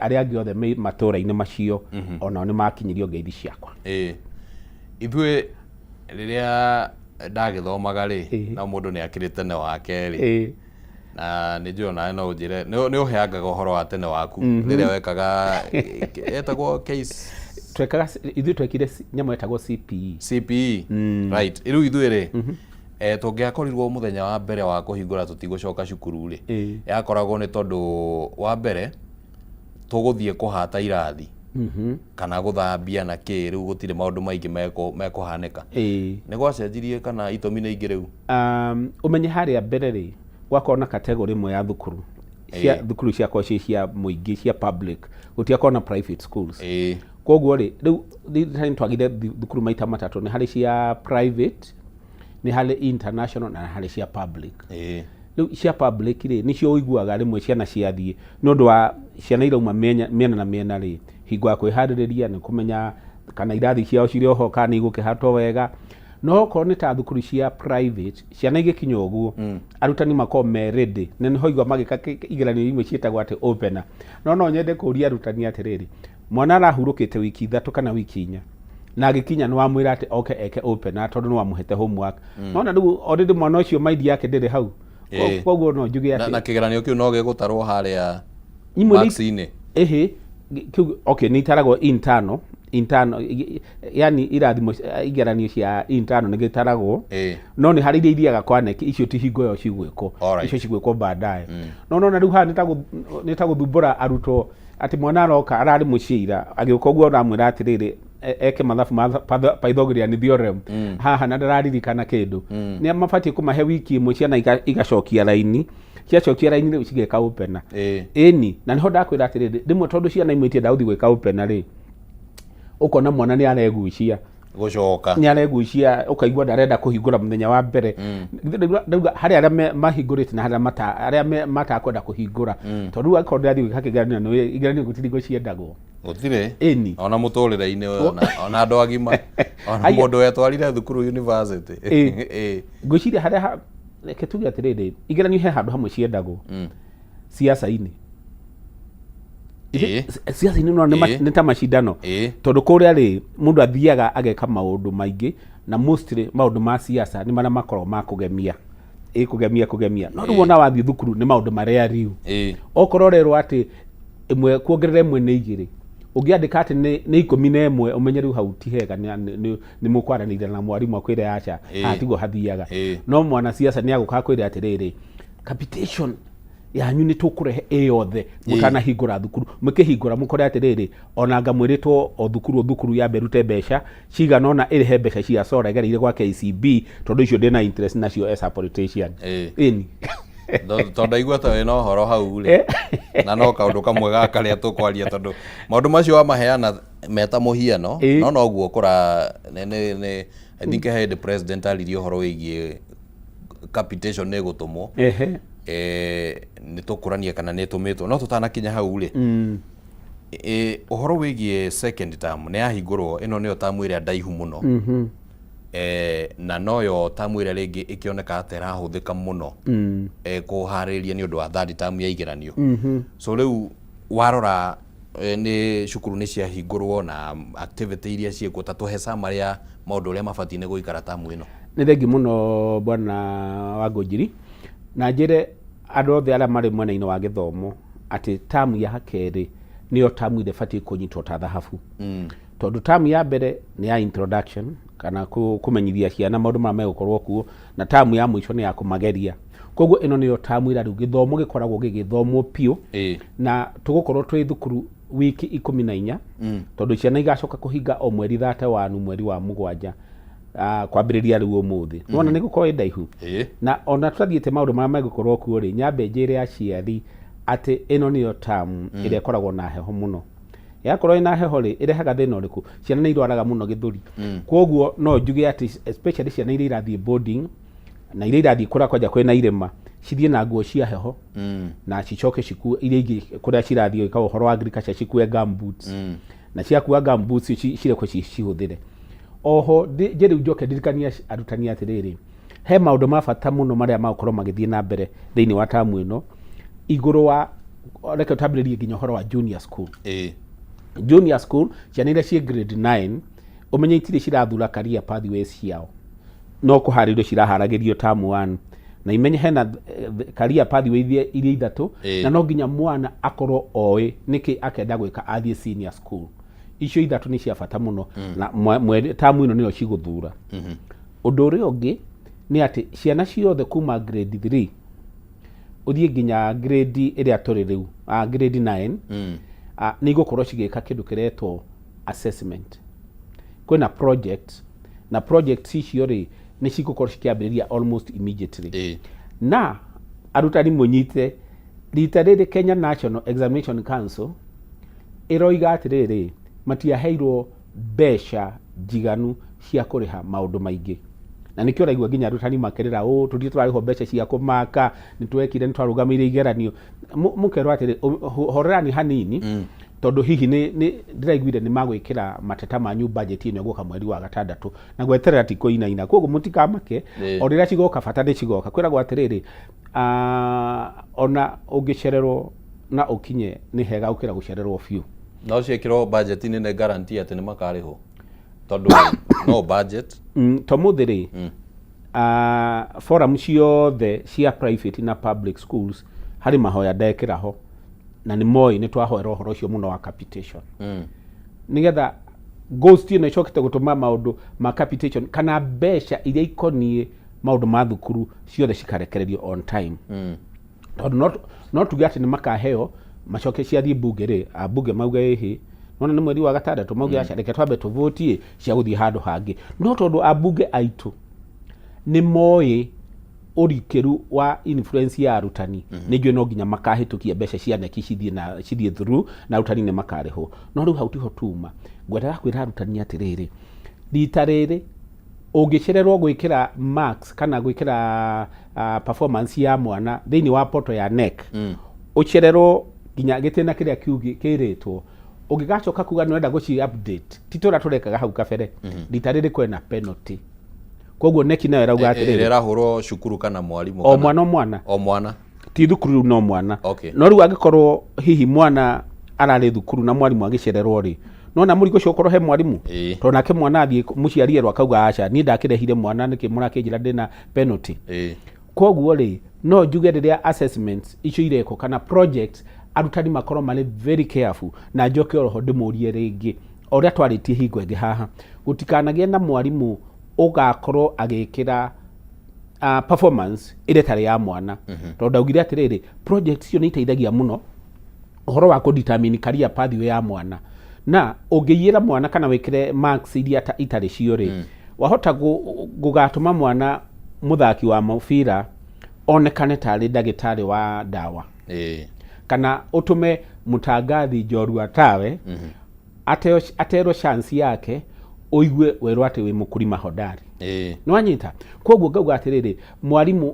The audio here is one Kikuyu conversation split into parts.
Arĩa angĩ othe me matũra-inĩ macio onao nĩ makinyĩrio ngeithi ciakwa. Ĩĩ, ithuĩ rĩrĩa ndagĩthomaga rĩ, no mũndũ nĩ akĩrĩ tene wake rĩ, na nĩ njũĩ onawe no ũnjĩre nĩ ũheangaga ũhoro wa tene waku rĩrĩa wekaga etagwo case. Twekaga, ithuĩ twekire nyamũ yetagwo CPE. CPE, right. Rĩu ithuĩ rĩ, tũngĩakorirwo mũthenya wa mbere wa kũhingũra tũtigũcoka cukuru rĩ, yakoragwo nĩ tondũ wa mbere tũgũthiĩ kũhata irathi kana gũthambia na kĩ. Rĩu gũtirĩ maũndũ maingĩ mekũhanĩka. Nĩ gwacenjirie kana itũmi nĩ ingĩ rĩu? Ũmenye harĩa mbere rĩ, gwakorwo na category ĩmwe ya thukuru cia thukuru ciakorwo ciĩ cia mũingĩ, cia public, gũtiakorwo na private schools. Koguo rĩ, rĩu nĩ twagire thukuru maita matatũ: nĩ harĩ cia private, nĩ harĩ international, na nĩ harĩ cia public. Rĩu cia public rĩ, nĩcio ũiguaga rĩmwe ciana ciathiĩ nĩ ũndũ wa ciana irauma mĩena na mĩena rĩ, hingo ya kwĩharĩrĩria nĩ kũmenya kana irathi ciao cirĩ oho, kana nĩ igũkĩhatwo wega. No okorwo nĩ ta thukuru cia private, ciana igĩkinya ũguo, arutani makorwo me ready, na nĩho igua magĩka igeranio imwe ciĩtagwo atĩ opener. No nyende kũria arutani atĩrĩrĩ, mwana arahurũkĩte wiki 3 kana wiki 4, na agĩkinya nĩ wamwĩra atĩ oke eke opener tondũ nĩ wamũhete homework. Nona rĩu already mwana ũcio mind yake ndĩrĩ hau. Koguo no njuge atĩ Na kĩgeranio kĩu no gĩgũtarwo harĩa Imwe marks-inĩ? Ĩhĩ, kĩu okay, nĩ itaragwo internal, internal, yani irathimo igeranio cia internal nĩ gĩtaragwo. No nĩ harĩ iria ithiaga kwa KNEC, icio ti hingo ĩyo cigwĩkwo. Icio cigwĩkwo baadaye. No nona rĩu haha nĩ ta gũthumbũra arutwo atĩ mwana aroka ararĩ mũciĩ ira, agĩũka ũguo ũramwĩra atĩrĩrĩ eke mathabu ma Pythagorean theorem haha na ndararirikana kĩndũ. Nĩ mabatiĩ kũmahe wiki ĩmwe, ciana igacokia raini, ciacokia raini rĩu cigeka opener. Ĩni, na nĩho ndakwĩra atĩrĩrĩ, rĩmwe tondũ ciana imwe itienda gũthiĩ gwĩka opener rĩ, ũkona mwana nĩ aregucia gũcoka. Nĩ aregucia, ũkaigua ndarenda kũhingũra mũthenya wa mbere. Ndauga harĩ arĩa mahingũrĩte na harĩa arĩa matakwenda kũhingũra, tondũ rĩu angĩkorwo ndĩrathiĩ gwĩka kĩgeranio, nĩ igeranio gũtirĩ hingo ciendagwo. Gũtirĩ. Ĩni. Ona mũtũrĩre-inĩ, ona andũ agima, ona mũndũ wetwarire thukuru university. Ngwĩciria harĩa reke tuge atĩrĩrĩ, igeranio he handũ hamwe ciendagwo, siasa-inĩ. Siasa-inĩ no nĩ ta macindano, tondũ kũrĩa rĩ, mũndũ athiaga ageka maũndũ maingĩ, na mostly maũndũ ma siasa nĩ marĩa makoragwo ma kũgemia, ĩ kũgemia kũgemia. No rĩu ona wathiĩ thukuru nĩ maũndũ marĩa riu okorwo ũrerwo atĩ ĩmwe kuongerera ĩmwe nĩ igĩrĩ, ũngĩandĩka atĩ nĩ 11, ũmenye rĩu hau ti hega, nĩ mũkwaranĩria na mwarimũ akwĩre aca, haha tiguo hathiaga. No mwana siasa nĩ agũka akwĩre atĩrĩrĩ, capitation yanyu nĩ tũkũrehe ĩ yothe mũtanahingũra thukuru, mũkĩhingũra mũkore atĩrĩrĩ, ona ngamwĩrĩtwo o thukuru o thukuru yambe ĩrute mbeca cigana ona ĩrĩhe mbeca cia sora ĩgereire gwa KCB, tondũ icio ndĩna interest nacio as a politician. Ĩni. Tondũ ndaigua ta wĩna ũhoro hau rĩ, na no kaũndũ kamwe ga karĩa tũkwaria, tondũ maũndũ macio wamaheana meta mũhiano, no noguo kũra nĩ I think he hĩndĩ president aririe ũhoro wĩgiĩ capitation nĩ ĩgũtũmwo. Nĩ tũkũrania kana nĩ ĩtũmĩtwo, no tũtanakinya hau rĩ, ũhoro wĩgiĩ second term nĩ yahingũrwo. Ĩno nĩyo tamu ĩrĩa ndaihu mũno, na noyo tamu ĩrĩa rĩngĩ ĩkĩoneka ta ĩrahũthĩka mũno kũharĩrĩria nĩ ũndũ wa third term ya igeranio. So rĩu warora, nĩ cukuru nĩ ciahingũrwo na activity iria ciĩkuo, ta tũhe summary ya maũndũ ũrĩa mabatiĩ nĩ gũikara tamu ĩno. Nĩ thengi mũno, bwana wa Ngũnjiri, na njĩre andũ othe arĩa marĩ mwena-inĩ wa gĩthomo atĩ tamu ya kerĩ nĩyo tamu ĩrĩa ĩbatiĩ kũnyitwo ta thahabu, tondũ tamu ya mbere nĩ ya introduction kana kũmenyithia ciana maũndũ marĩa megũkorwo kuo, na tamu ya mũico nĩ ya kũmageria. Koguo ĩno nĩyo tamu ĩrĩa rĩu gĩthomo gĩkoragwo gĩgĩthomwo biũ. Na tũgũkorwo twĩ thukuru wiki 14, tondũ ciana igacoka kũhinga o mweri 31 mweri wa mũgwanja, kwambĩrĩria rĩu ũmũthĩ. Nĩwona nĩ gũkorwo ĩ ndaihu. Na ona tũtathiĩte maũndũ marĩa megũkorwo kuo rĩ, nyambe njĩre aciari atĩ ĩno nĩyo tamu ĩrĩa ĩkoragwo na heho mũno. Yakorwo ĩna heho rĩ, ĩrehaga thĩna ũrĩkũ? Ciana nĩ irwaraga mũno gĩthũri. Koguo no njuge atĩ especially ciana iria irathiĩ boarding na iria irathiĩ kũrĩa kwanja kwĩna irĩma, cithiĩ na nguo cia heho, na cicoke cikue iria ingĩ kũrĩa cirathiĩ gwĩka ũhoro wa agriculture cikue gumboots, na ciakua gumboots cirekwo cihũthĩre. Oho njĩ rĩu njoke ndirikanie arutani atĩrĩrĩ, he maũndũ ma bata mũno marĩa magũkorwo magĩthiĩ na mbere thĩinĩ wa tamu ĩno, igũrũ wa Reke twambĩrĩrie nginya ũhoro wa junior school. Junior school, ciana iria ciĩ grade 9, ũmenye itirĩ cirathura career pathways ciao, no kũharĩrio ciraharagĩrio term 1, na imenye hena career pathway iria ithatũ. Na no nginya mwana akorwo oĩ nĩkĩ akenda gwĩka athiĩ senior school. Icio ithatũ nĩ cia bata mũno, na tamu ĩno nĩyo cigũthura. Ũndũ ũrĩa ũngĩ nĩ atĩ ciana ciothe kuma grade 3 ũthiĩ nginya grade ĩrĩa tũrĩ rĩu, grade 9, nĩ igũkorwo cigĩka kĩndũ kĩretwo assessment. Kwĩna project, na project icio rĩ, nĩ cigũkorwo cikĩambĩrĩria almost immediately. Na arutani mũnyite rita rĩrĩ, Kenya National Examination Council ĩroiga atĩrĩrĩ, matiaheirwo mbeca njiganu cia kũrĩha maũndũ maingĩ, na nĩkĩo ũraigua nginya arutani makĩrĩra ũũ, tũtirĩ tũrarĩhwo mbeca cia kũmaka, nĩ twekire, nĩ twarũgamĩire igeranio. Mũkerwo atĩrĩ, horerani hanini, tondũ hihi nĩ ndĩraiguire nĩ magwĩkĩra mateta manyu budget ĩno ĩgũka mweri wa gatandatũ, na gweterera ti kũinaina, koguo mũtikamake. O rĩrĩa cigoka, bata nĩ cigoka. Kwĩragwo atĩrĩrĩ, ona ũngĩcererwo na ũkinye nĩ hega gũkĩra gũcererwo biũ. No ciĩkĩrwo budget-inĩ nĩ guarantee atĩ nĩ makarĩhwo, tondũ no budget. To mũthĩ rĩ, forum ciothe cia private na public schools harĩ mahoya ndekĩra ho, na nĩ moĩ nĩ twahoera ũhoro ũcio mũno wa capitation, nĩgetha ghost ĩno ĩcokete gũtũma maũndũ ma capitation kana mbeca iria ikoniĩ maũndũ ma thukuru ciothe cikarekererio on time, tondũ no tuge atĩ nĩ makaheo, macoke ciathiĩ bunge rĩ, ambunge mauge ĩhĩ, nona nĩ mweri wa gatandatũ, mauge aca, reke twambe tũvotie cia gũthiĩ handũ hangĩ. No tondũ ambunge aitũ nĩ moĩ ũrikĩru wa influence ya arutani, nĩ njũĩ no nginya makahĩtũkia mbeca cia KNEC cithiĩ na cithiĩ through, na arutani nĩ makarĩhwo. No rĩu hau tiho tuma. Ngwendaga kwĩra arutani atĩrĩrĩ, rita rĩrĩ ũngĩcererwo gwĩkĩra marks kana gwĩkĩra performance ya mwana thĩinĩ wa portal ya KNEC, ũcererwo nginya gĩtĩna kĩrĩa kĩrĩtwo, ũngĩgacoka kuga nĩ ũrenda gũci update, ti tũrĩa tũrekaga hau kabere, rita rĩrĩ kwĩna penalty. Koguo KNEC nayo ĩrauga ĩrĩa atĩrĩrĩ, ĩrahũrwo cukuru kana mwarimũ? O mwana o mwana. O mwana. Ti thukuru rĩu, no mwana. No rĩu angĩkorwo hihi mwana ararĩ thukuru na mwarimũ agĩcererwo rĩ, nona mũrigo ũcio ũkorwo he mwarimũ, tondũ nake mwana athiĩ mũciari erwo akauga, aca, niĩ ndakĩrehire mwana, nĩkĩ mũrakĩnjĩra ndĩna penalty? Koguo rĩ, no njuge rĩrĩa assessments icio irekwo kana projects, arutani makorwo marĩ very careful. Na njoke oroho ndĩmũrie rĩngĩ, o ũrĩa twarĩtie hingo ĩngĩ haha, gũtikanagĩe na mwarimũ ũgakorwo agĩkĩra performance ĩrĩa ĩtarĩ ya mwana, tondũ ndaugire atĩrĩrĩ, project icio nĩ iteithagia mũno ũhoro wa kũdetermine career pathway ya mwana, na ũngĩiyĩra mwana kana wĩkĩre marks iria itarĩ cio rĩ, wahota gũgatũma mwana mũthaki wa mũbira onekane tarĩ ndagĩtarĩ wa ndawa, kana ũtũme mũtangathi njorua tawe aterwo chance yake, ũigue werwo atĩ wĩ mũkulima hodari. Nĩwanyita? Koguo ngauga atĩrĩrĩ, mwarimũ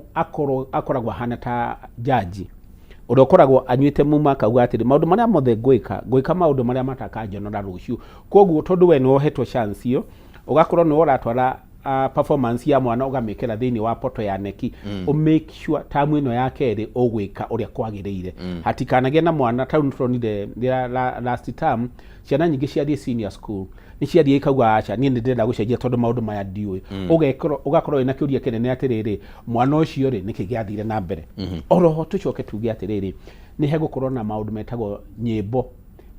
akoragwo ahana ta jaji ũrĩa ũkoragwo anyuĩte muma, akauga atĩrĩ, maũndũ marĩa mothe ngwĩka, ngwĩka maũndũ marĩa matakanjonora rũciũ. Koguo tondũ we nĩwohetwo chance ĩyo, ũgakorwo nĩwe ũratwara performance ya mwana, ũgamĩkĩra thĩinĩ wa portal ya KNEC, make sure tamu ĩno ya kerĩ ũgwĩka ũrĩa kwagĩrĩire, hatikanagĩe na mwana. Tarĩu nĩtũronire rĩrĩa last term ciana nyingĩ ciathiĩ senior school, nĩ ciathiĩ ikauga, aca, niĩ nĩ ndĩrenda gũcenjia tondũ maũndũ maya ndiũĩ. Ũgekorwo ũgakorwo wĩna kĩũria kĩnene atĩrĩrĩ, mwana ũcio rĩ, nĩkĩ gĩathire na mbere? Oroho tũcoke tuge atĩrĩrĩ, nĩ hegũkorwo na maũndũ metagwo nyĩmbo.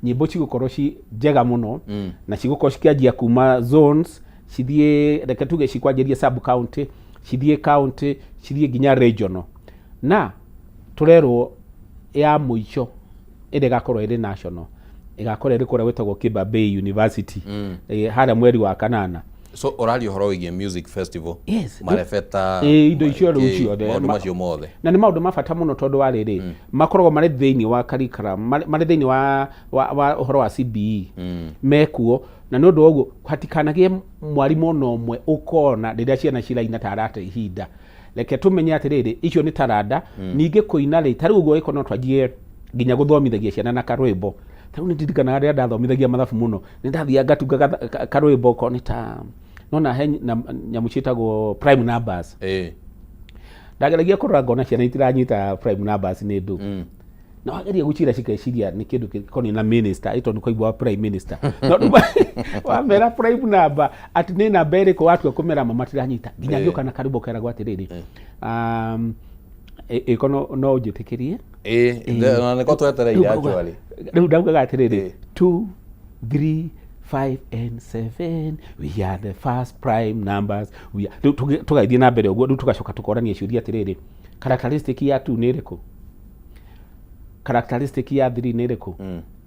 Nyĩmbo cigũkorwo ci njega mũno, na cigũkorwo cikĩanjia kuma zones, cithiĩ, reke tuge cikwanjĩria sub county, cithiĩ county, cithiĩ nginya regional, na tũrerwo ya mũico ĩrĩa ĩgakorwo ĩrĩ national ĩgakorwo ĩrĩ kũrĩa gwĩtagwo Kiba Bay University, harĩa mweri wa kanana. So ũraria ũhoro wĩgiĩ music festival? Yes. Marebeta? Indo icio rĩu ciothe. Maũndũ macio mothe. Na nĩ maũndũ ma bata mũno, tondũ wa rĩrĩ, makoragwo marĩ thĩinĩ wa curriculum, marĩ thĩinĩ wa ũhoro wa CBE mekuo. Na nĩ ũndũ wa ũguo hatikanagĩe mwarimũ ona ũmwe ũkona rĩrĩa ciana ciraina ta arate ihinda. Reke tũmenye atĩrĩrĩ, icio nĩ taranda. Ningĩ kũina rĩ, ta rĩu ũguo ĩko no twanjie nginya gũthomithagia ciana na karwĩmbo. Ta rĩu nĩ ndirikanaga rĩrĩa ndathomithagia mathabu mũno, nĩ ndathiaga ngatunga karwĩmbo ko nĩ ta nona he na nyamũ ciĩtagwo prime numbers. Ndageragia kũrora ngona ciana itiranyita prime numbers nĩ ndũ. Na wageria gucira cikeciria nĩ kĩndũ gĩkoniĩ na minister, ĩtondũ nĩ kwaigua wa prime minister. No rĩu wamera prime number atĩ nĩ namba ĩrĩkũ, watua kũmera ma matiranyita nginya ngĩũka na karwĩmbo keragwo atĩrĩrĩ, ĩko no ũnjĩtĩkĩrie. Ĩĩ, na nĩko twetereire actually. Rĩu ndaugaga atĩrĩrĩ, 2, 3, 5 and 7, we are the first prime numbers, we are. Rĩu tũgagĩthiĩ na mbere ũguo. Rĩu tũgacoka tũkorania ciũria atĩrĩrĩ, characteristic ya 2 nĩ ĩrĩkũ, characteristic ya 3 nĩ ĩrĩkũ,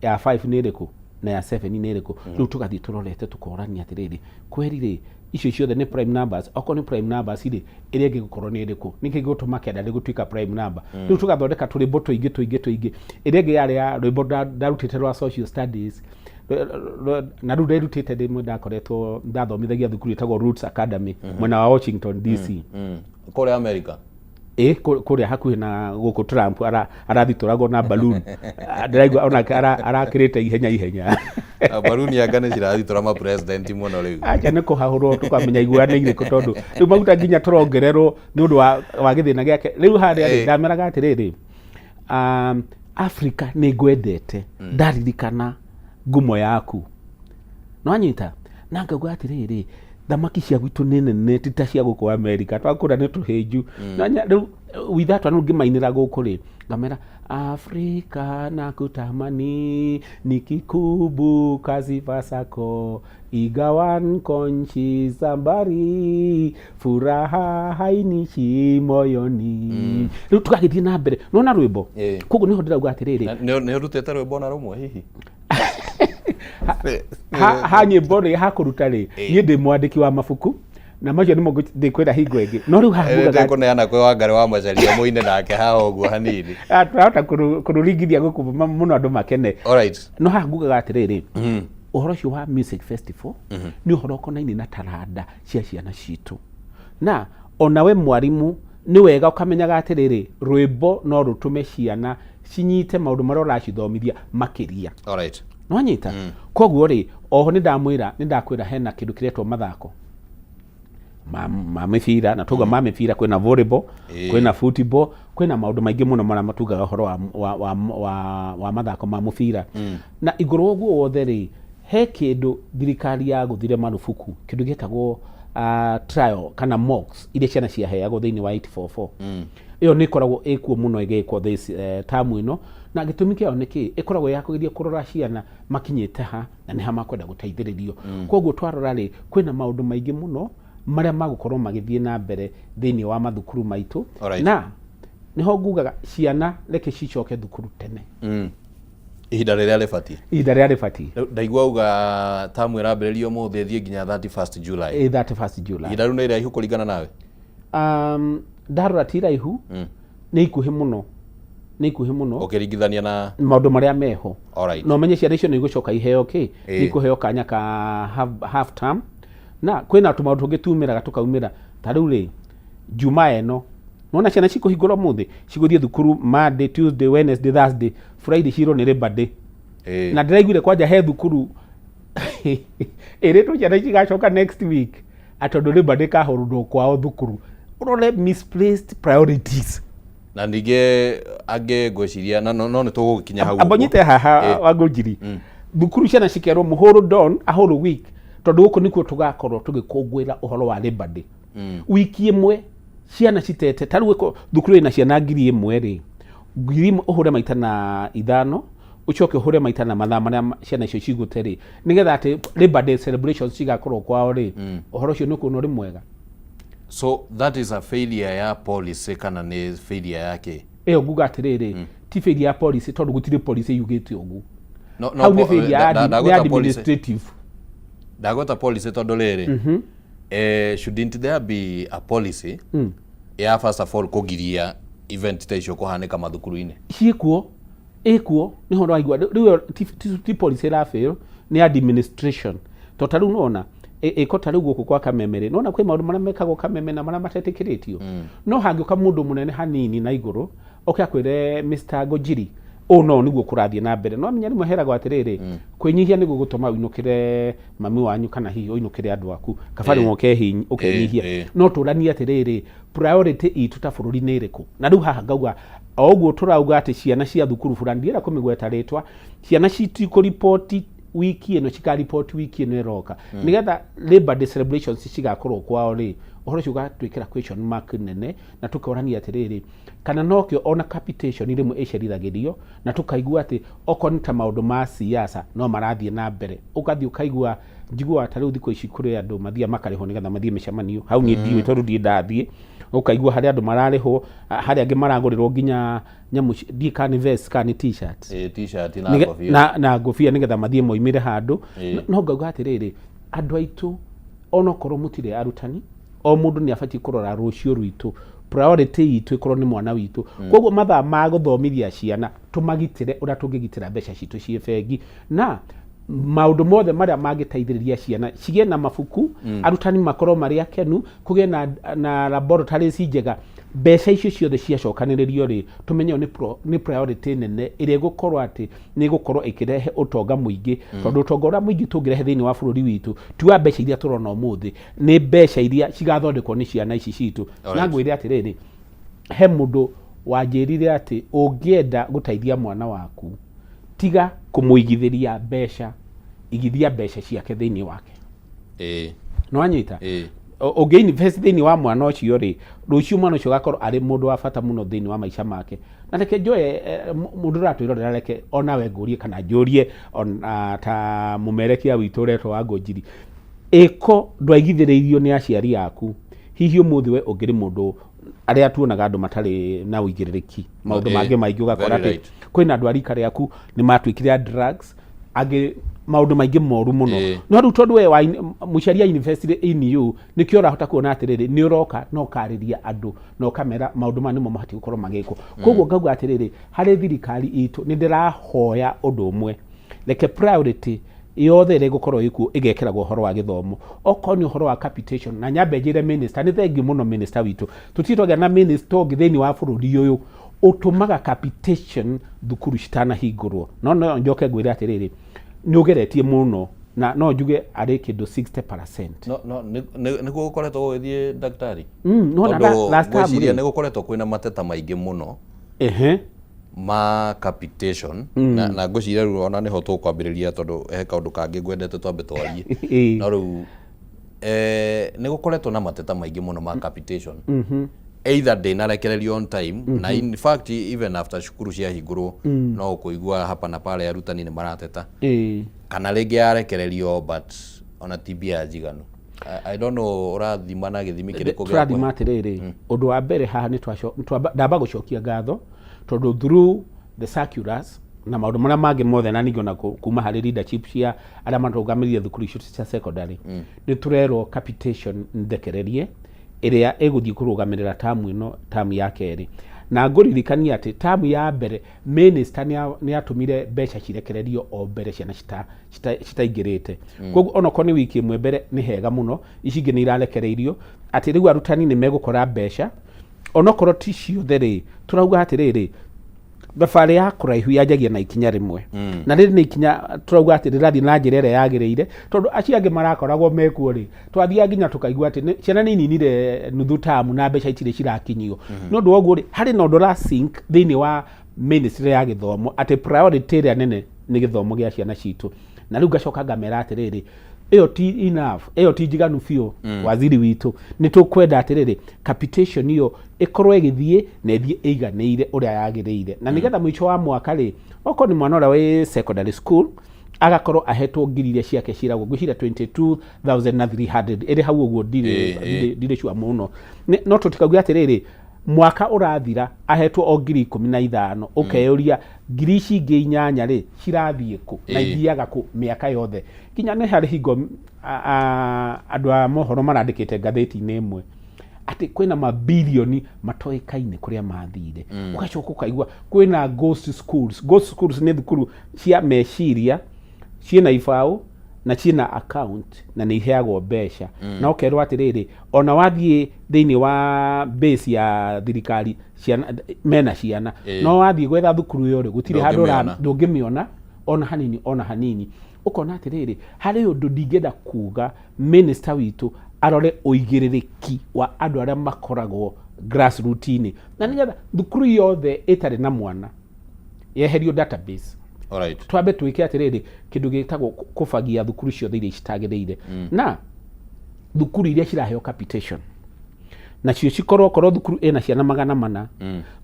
ya 5 nĩ ĩrĩkũ, na ya 7 nĩ ĩrĩkũ? Rĩu tũgathiĩ tũrorete tũkorania atĩrĩrĩ, kweri rĩ, icio ciothe nĩ prime numbers. Okorwo nĩ prime numbers rĩ, ĩrĩa ĩngĩ gũkorwo nĩ ĩrĩkũ? Nĩkĩ gĩgũtũma kenda rĩ gũtuĩka prime number? Rĩu tũgathondeka tũrĩmbo tũingĩ tũingĩ tũingĩ. Ĩrĩa ĩngĩ yarĩ ya rwĩmbo ndarutĩte rwa social studies, na rĩu nderutĩte rĩmwe ndakoretwo ndathomithagia thukuru ĩtagwo Roots Academy mwena wa Washington DC. Kũrĩa America. Ĩ, kũrĩa hakuhĩ na gũkũ Trump arathitũragwo na balloon. Ah, ndĩraigua onake arakĩrĩte ihenya ihenya. Baruni anga nĩ cirathitũra ma president mũno rĩu. Acha, nĩ kũhahũrwo tũkamenya iguana irĩkũ, tondũ rĩu maguta nginya tũrongererwo nĩ ũndũ wa gĩthĩna gĩake rĩu harĩa rĩ. Ndameraga atĩrĩrĩ, Africa nĩ ngwendete, ndaririkana ngumo yaku nwanyita, na ngauga atĩrĩrĩ, thamaki cia gwitũ nĩ nene, ti ta cia gũkũ America twakũra nĩ tũhĩnju. Nwanya rĩu withatwa rĩu ngĩmainĩra gũkũ rĩ, ngamera Afrika nakutamani nikikumbuka sifa zako, ingawa nko nchi za mbali, furaha hainishi moyoni. Rĩu tũgagĩthiĩ na mbere nona rwĩmbo. Koguo nĩho ndĩrauga atĩrĩrĩ, Na nĩ ũrutĩte rwĩmbo na rũmwe hihi? Ha nyĩmbo rĩ, ha kũruta rĩ, niĩ ndĩ mwandĩki wa mabuku na macio nĩmo ndĩkwĩra hingo ĩngĩ, no rĩu haha ngugaga Ndĩkũneana kwĩ Wangarĩ wa Macharia mũine nake haha ũguo hanini. Ah, tũrahota kũrũringithia gũkũ mũno andũ makene. No haha ngugaga atĩrĩrĩ, ũhoro ũcio wa music festival nĩ ũhoro ũkonainie na taranda cia ciana citũ, na onawe mwarimũ nĩ wega ũkamenyaga atĩrĩrĩ, rwĩmbo no rũtũme ciana cinyite maũndũ marĩa ũracithomithia makĩria. Nwanyita? Koguo rĩ, oho nĩ ndamwĩra, nĩ ndakwĩra hena kĩndũ kĩretwo mathako ma mĩbira, na tuga ma mĩbira kwĩna volleyball, kwĩna football, kwĩna maũndũ maingĩ mũno marĩa matugaga ũhoro wa mathako ma mũbira. Na igũrũ ũguo wothe rĩ, he kĩndũ thirikari yagũthire marubuku, kĩndũ gĩtagwo trial kana mocks iria ciana ciaheagwo thĩinĩ wa 844. Ĩyo nĩ ĩkoragwo ĩkuo mũno ĩgĩkwo this tamu ĩno, na gĩtũmi kĩayo nĩ kĩ ĩkoragwo ya kũgeria kũrora ciana makinyĩte ha na nĩ ha makwenda gũteithĩrĩrio. Koguo twarora rĩ, kwĩna maũndũ maingĩ mũno marĩa magũkorwo magĩthiĩ na mbere thĩinĩ wa mathukuru maitũ. Na nĩho ngugaga ciana reke cicoke thukuru tene. Ihinda rĩrĩa rĩbatiĩ. Ihinda rĩrĩa rĩbatiĩ. Rĩu ndaigua uga tamu ĩrambĩrĩria ũmũthĩ ĩthiĩ nginya 31st July. Ĩ, 31st July. Ihinda rĩu nĩ iraihu kũringana nawe? Ndarora ti iraihu, nĩ ikuhĩ mũno, nĩ ikuhĩ mũno ũkĩringithania na maũndũ marĩa meho. Na ũmenye ciana icio nĩ igũcoka iheo kĩ, nĩ ikũheo kanya ka half term, na kwĩna tũmaũndũ tũngĩ tumĩraga tũkaumĩra. Ta rĩu rĩ, Jumaa ĩno nona ciana cikũhingũra ũmũthĩ, cigũthiĩ thukuru Monday, Tuesday, Wednesday, Thursday, Friday cirwo nĩ Labor Day. Na ndĩraiguire kwanja he thukuru ĩrĩtwo ciana cigacoka next week atondũ Labor Day kahũrũrwo kwao thukuru. Ũrore misplaced priorities. Na ningĩ angĩ ngwĩciria na no nĩ tũgũgĩkinya hau amba ũguo. Nyite haha Wangũnjiri. Thukuru ciana cikerwo mũhũrũ don a whole week, tondũ gũkũ nĩkuo tũgakorwo tũgĩkũngũĩra ũhoro wa Labor Day. Wiki ĩmwe ciana citete, ta rĩu thukuru ĩna ciana 1000 rĩ, 1000 ũhũre maita na 5, ũcoke ũhũre maita na mathaa marĩa ciana icio cigũte rĩ, nĩgetha atĩ Labor Day celebrations cigakorwo kwao rĩ, ũhoro ũcio nĩ ũkuona ũrĩ mwega. So that is a failure ya policy kana nĩ failure ya kĩ? Ĩyo nguga atĩrĩrĩ, ti failure ya policy, tondũ gũtirĩ policy yugĩte ũguo. No, hau nĩ failure ya nĩ ndagweta policy. Administrative. Ndagweta policy tondũ rĩrĩ, shouldn't there be a policy ya first of all kũgiria event ta icio kũhanĩka mathukuru-inĩ? Ciĩkuo, ĩkuo, nĩho ndĩraigua rĩu ĩyo ti policy ĩrafail, nĩ administration, to ta rĩu nĩwona ĩko ta rĩu gũkũ kwa Kameme rĩ, nĩwona kwĩ maũndũ marĩa mekagwo Kameme na marĩa matetĩkĩrĩtio. No hangĩũka mũndũ mũnene hanini na igũrũ oke akwĩre, "Mr Ngũnjiri, ũũ no nĩguo kũrathiĩ na mbere," no amenya rĩmwe heragwo atĩrĩrĩ, kwĩnyihia nĩguo gũtũma ũinũkĩre mami wanyu kana hihi ũinũkĩre andũ aku kabari, ũkenyihia. No tũranie atĩrĩrĩ, priority itũ ta bũrũri nĩ ĩrĩkũ? Na rĩu haha ngauga O ũguo tũrauga atĩ ciana cia thukuru fulani, ndienda kũmĩgweta rĩtwa, ciana citikũriboti wiki ĩno, cikariboti wiki ĩno ĩroka, nĩgetha Labor Day celebrations cigakorwo kwao rĩ, ũhoro ũcio ũgatwĩkĩra question mark nene, na tũkorania atĩrĩrĩ, kana nokĩo ona capitation rĩmwe ĩcerithagĩrio, na tũkaigua atĩ okorwo nĩ ta maũndũ ma siasa no marathiĩ na mbere, ũgathiĩ ũkaigua, njiguaga ta rĩu thikũ ici kũrĩ andũ mathiaga makarĩhwo nĩgetha mathiĩ mĩcemanio hau. Niĩ ndiũĩ, tondũ ndiĩ ndathiĩ. Ũkaigua harĩ andũ mararĩhwo, harĩ angĩ maragũrĩrwo nginya nyamũ ndiĩ kana nĩ vest kana nĩ T-shirt. Ĩ, T-shirt na ngobia. Na ngobia, nĩgetha mathiĩ moimĩre handũ. No ngauga atĩrĩrĩ, andũ aitũ, onokorwo mũtirĩ arutani, o mũndũ nĩ abatiĩ kũrora rũciũ rwitũ. Priority itũ ĩkorwo nĩ mwana witũ. Koguo mathaa ma gũthomithia ciana, tũmagitĩre ũrĩa tũngĩgitĩra mbeca citũ ciĩ bengi, na maũndũ mothe marĩa mangĩteithĩrĩria ciana cigĩe na mabuku, arutani makorwo marĩ akenu, kũgĩe na laboratories njega. Mbeca icio ciothe ciacokanĩrĩrio rĩ, tũmenye ĩyo nĩ priority nene ĩrĩa ĩgũkorwo atĩ nĩ ĩgũkorwo ĩkĩrehe ũtonga mũingĩ, tondũ ũtonga ũrĩa mũingĩ tũngĩrehe thĩinĩ wa bũrũri witũ ti wa mbeca iria tũrona ũmũthĩ, nĩ mbeca iria cigathondekwo nĩ ciana ici citũ. Na ngwĩre atĩrĩrĩ, he mũndũ wanjĩrire atĩ ũngĩenda gũteithia mwana waku, tiga kũmũigithĩria mbeca, igithia mbeca ciake thĩinĩ wake. Nĩwanyita? Ũngĩ invest thĩinĩ wa mwana ũcio rĩ, rũciũ mwana ũcio agakorwo arĩ mũndũ wa bata mũno thĩinĩ wa maica make. Na reke njoe mũndũ ũratwĩrorera, reke onawe ngũrie kana njũrie ona ta mũmerekia witũ ũretwo wa Ngũnjiri, ĩko ndwaigithĩrĩirio nĩ aciari aku, hihi ũmũthĩ we ũngĩrĩ mũndũ? Arĩa tuonaga andũ matarĩ na ũigĩrĩrĩki maũndũ mangĩ maingĩ, ũgakora very atĩ kwĩna andũ a rika rĩaku nĩ matuĩkire a drugs, angĩ maũndũ maingĩ moru mũno. No rĩu tondũ we mũciari a invest in you, nĩkĩo ũrahota kuona atĩrĩrĩ, nĩ ũroka na ũkarĩria andũ na ũkamera maũndũ maya nĩmo mabatiĩ gũkorwo magĩkwo. Koguo ngauga atĩrĩrĩ, harĩ thirikari itũ nĩ ndĩrahoya ũndũ ũmwe: reke priority yothe ĩrĩa ĩgũkorwo ĩkuo ĩgekĩragwo ũhoro wa gĩthomo, okorwo nĩ ũhoro wa capitation. Na nyambe njĩre minister nĩ thengiũ mũno, minister witũ, tũtirĩ twagĩa na minister ũngĩ thĩinĩ wa bũrũri ũyũ ũtũmaga capitation thukuru citanahingũrwo. No njoke ngwĩre atĩrĩrĩ, nĩ ũgeretie mũno, na no njuge arĩ kĩndũ 60%. No nĩguo gũkoretwo gũgĩthiĩ, ndagĩtarĩ? No na Tondũ last time ngwĩciria rĩ, nĩ gũkoretwo kwĩna mateta maingĩ mũno ma capitation, na ngwĩciria rĩu ona nĩho tũkwambĩrĩria, tondũ he kaũndũ kangĩ ngwendete twambe twarie. No rĩu nĩ gũkoretwo na mateta maingĩ mũno ma capitation, either ndĩnarekererio on time, na in fact even after cukuru ciahingũrwo no ũkũigua hapa na pale arutani nĩ marateta, kana rĩngĩ yarekererio but ona ti mbia njiganu. I don't know ũrathima na gĩthimi kĩrĩkũ gĩa Tũrathima atĩrĩrĩ, ũndũ wa mbere haha nĩ ndamba gũcokia ngatho, tondũ through the circulars na maũndũ marĩa mangĩ mothe, na ningĩ ona kuma harĩ leadership cia arĩa marũgamĩrĩire thukuru icio cia secondary, nĩ tũrerwo capitation ndekererie ĩrĩa ĩgũthiĩ kũrũgamĩrĩra tamu ĩno, tamu ya kerĩ. Na ngũririkania atĩ tamu ya mbere minister nĩ atũmire mbeca cirekererio o mbere ciana citaingĩrĩte. Koguo onokorwo nĩ wiki ĩmwe mbere, nĩ hega mũno. Ici ingĩ nĩ irarekereirio, atĩ rĩu arutani nĩ megũkora mbeca onokorwo ti ciothe rĩ. Tũrauga atĩrĩrĩ, thabarĩ ya kũraihu yanjagia na ikinya rĩmwe, na rĩrĩ nĩ ikinya tũrauga atĩ rĩrathiĩ na njĩra ĩrĩa yagĩrĩire, tondũ acio angĩ marakoragwo mekuo rĩ, twathiaga nginya tũkaigua atĩ ciana nĩ ininire nuthu tamu na mbeca itirĩ cirakinyio. Nĩ ũndũ wa ũguo rĩ, harĩ na ũndũ ũra sync thĩinĩ wa ministry ya gĩthomo, atĩ priority ĩrĩa nene nĩ gĩthomo gĩa ciana citũ. Na rĩu ngacoka ngamera atĩrĩrĩ, ĩyo ti enough, ĩyo ti njiganu biũ. Waziri witũ, nĩ tũkwenda atĩrĩrĩ, capitation ĩyo ĩkorwo ĩgĩthiĩ na ĩthiĩ ĩiganĩire ũrĩa yagĩrĩire, na nĩgetha mũico wa mwaka rĩ, okorwo nĩ mwana ũrĩa wĩ secondary school agakorwo ahetwo ngiri iria ciake ciragwo, ngwĩciria 22,300 ĩrĩ hau ũguo, ndirĩ ndirĩ sure mũno. No tũtikauge atĩrĩrĩ, mwaka ũrathira ahetwo o 15,000, ũkeyũria ngiri ici ingĩ inyanya rĩ, cirathiĩ kũ na ithiaga kũ mĩaka yothe? Nginya nĩ harĩ hingo andũ a mohoro marandĩkĩte ngathĩti-inĩ ĩmwe atĩ kwĩna mabilioni matoĩkaine kũrĩa mathire. Ũgacoka ũkaigua kwĩna ghost schools. Ghost schools nĩ thukuru cia meciria ciĩna ibaũ na ciĩna account na nĩ iheagwo mbeca, na ũkerwo atĩrĩrĩ, ona wathiĩ thĩinĩ wa base ya thirikari, ciana mena ciana, no wathiĩ gwetha thukuru ĩyo rĩ, gũtirĩ handũ Ndũngĩmĩona. Ndũngĩmĩona ona hanini, ona hanini. Ũkona atĩrĩrĩ, harĩ ũndũ ndingĩenda kuga minister witũ arore ũigĩrĩrĩki wa andũ arĩa makoragwo Grassroot-inĩ, na nĩgetha thukuru yothe ĩtarĩ na mwana yeherio database. Twambe twĩke atĩrĩrĩ, kĩndũ gĩtagwo kũbagia thukuru ciothe iria citagĩrĩire na thukuru iria ciraheo capitation nacio cikorwo, okorwo thukuru ĩna ciana 400,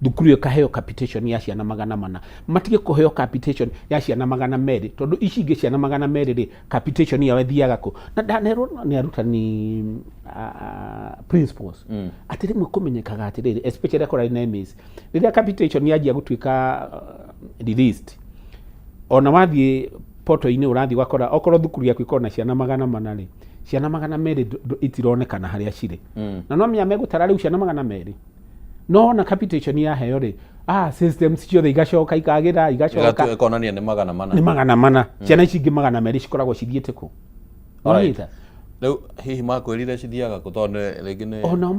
thukuru ĩyo ĩkaheo capitation ya ciana 400, matige kũheo capitation ya ciana 200, tondũ ici ingĩ ciana 200 rĩ, capitation yao ĩthiaga kũ? Na ndanerwo nĩ arutani, principals, atĩ rĩmwe kũmenyekaga atĩrĩrĩ, especially akorwo arĩ na MS, rĩrĩa capitation yanjia gũtuĩka released, ona wathiĩ portal-inĩ ũrathiĩ ũgakora okorwo thukuru yaku ĩkorwo na ciana 400 rĩ, ciana 200 itironekana harĩa cirĩ. Na no menya megũtara rĩu ciana 200, no ona capitation yaheo rĩ, systems ciothe igacoka ikagĩra, igacoka ĩkonania nĩ 400. Nĩ 400. Ciana ici ingĩ 200 cikoragwo cithiĩte kũ? Wanyita? Rĩu hihi makwĩrire cithiaga kũ? Tondũ rĩngĩ nĩ Onao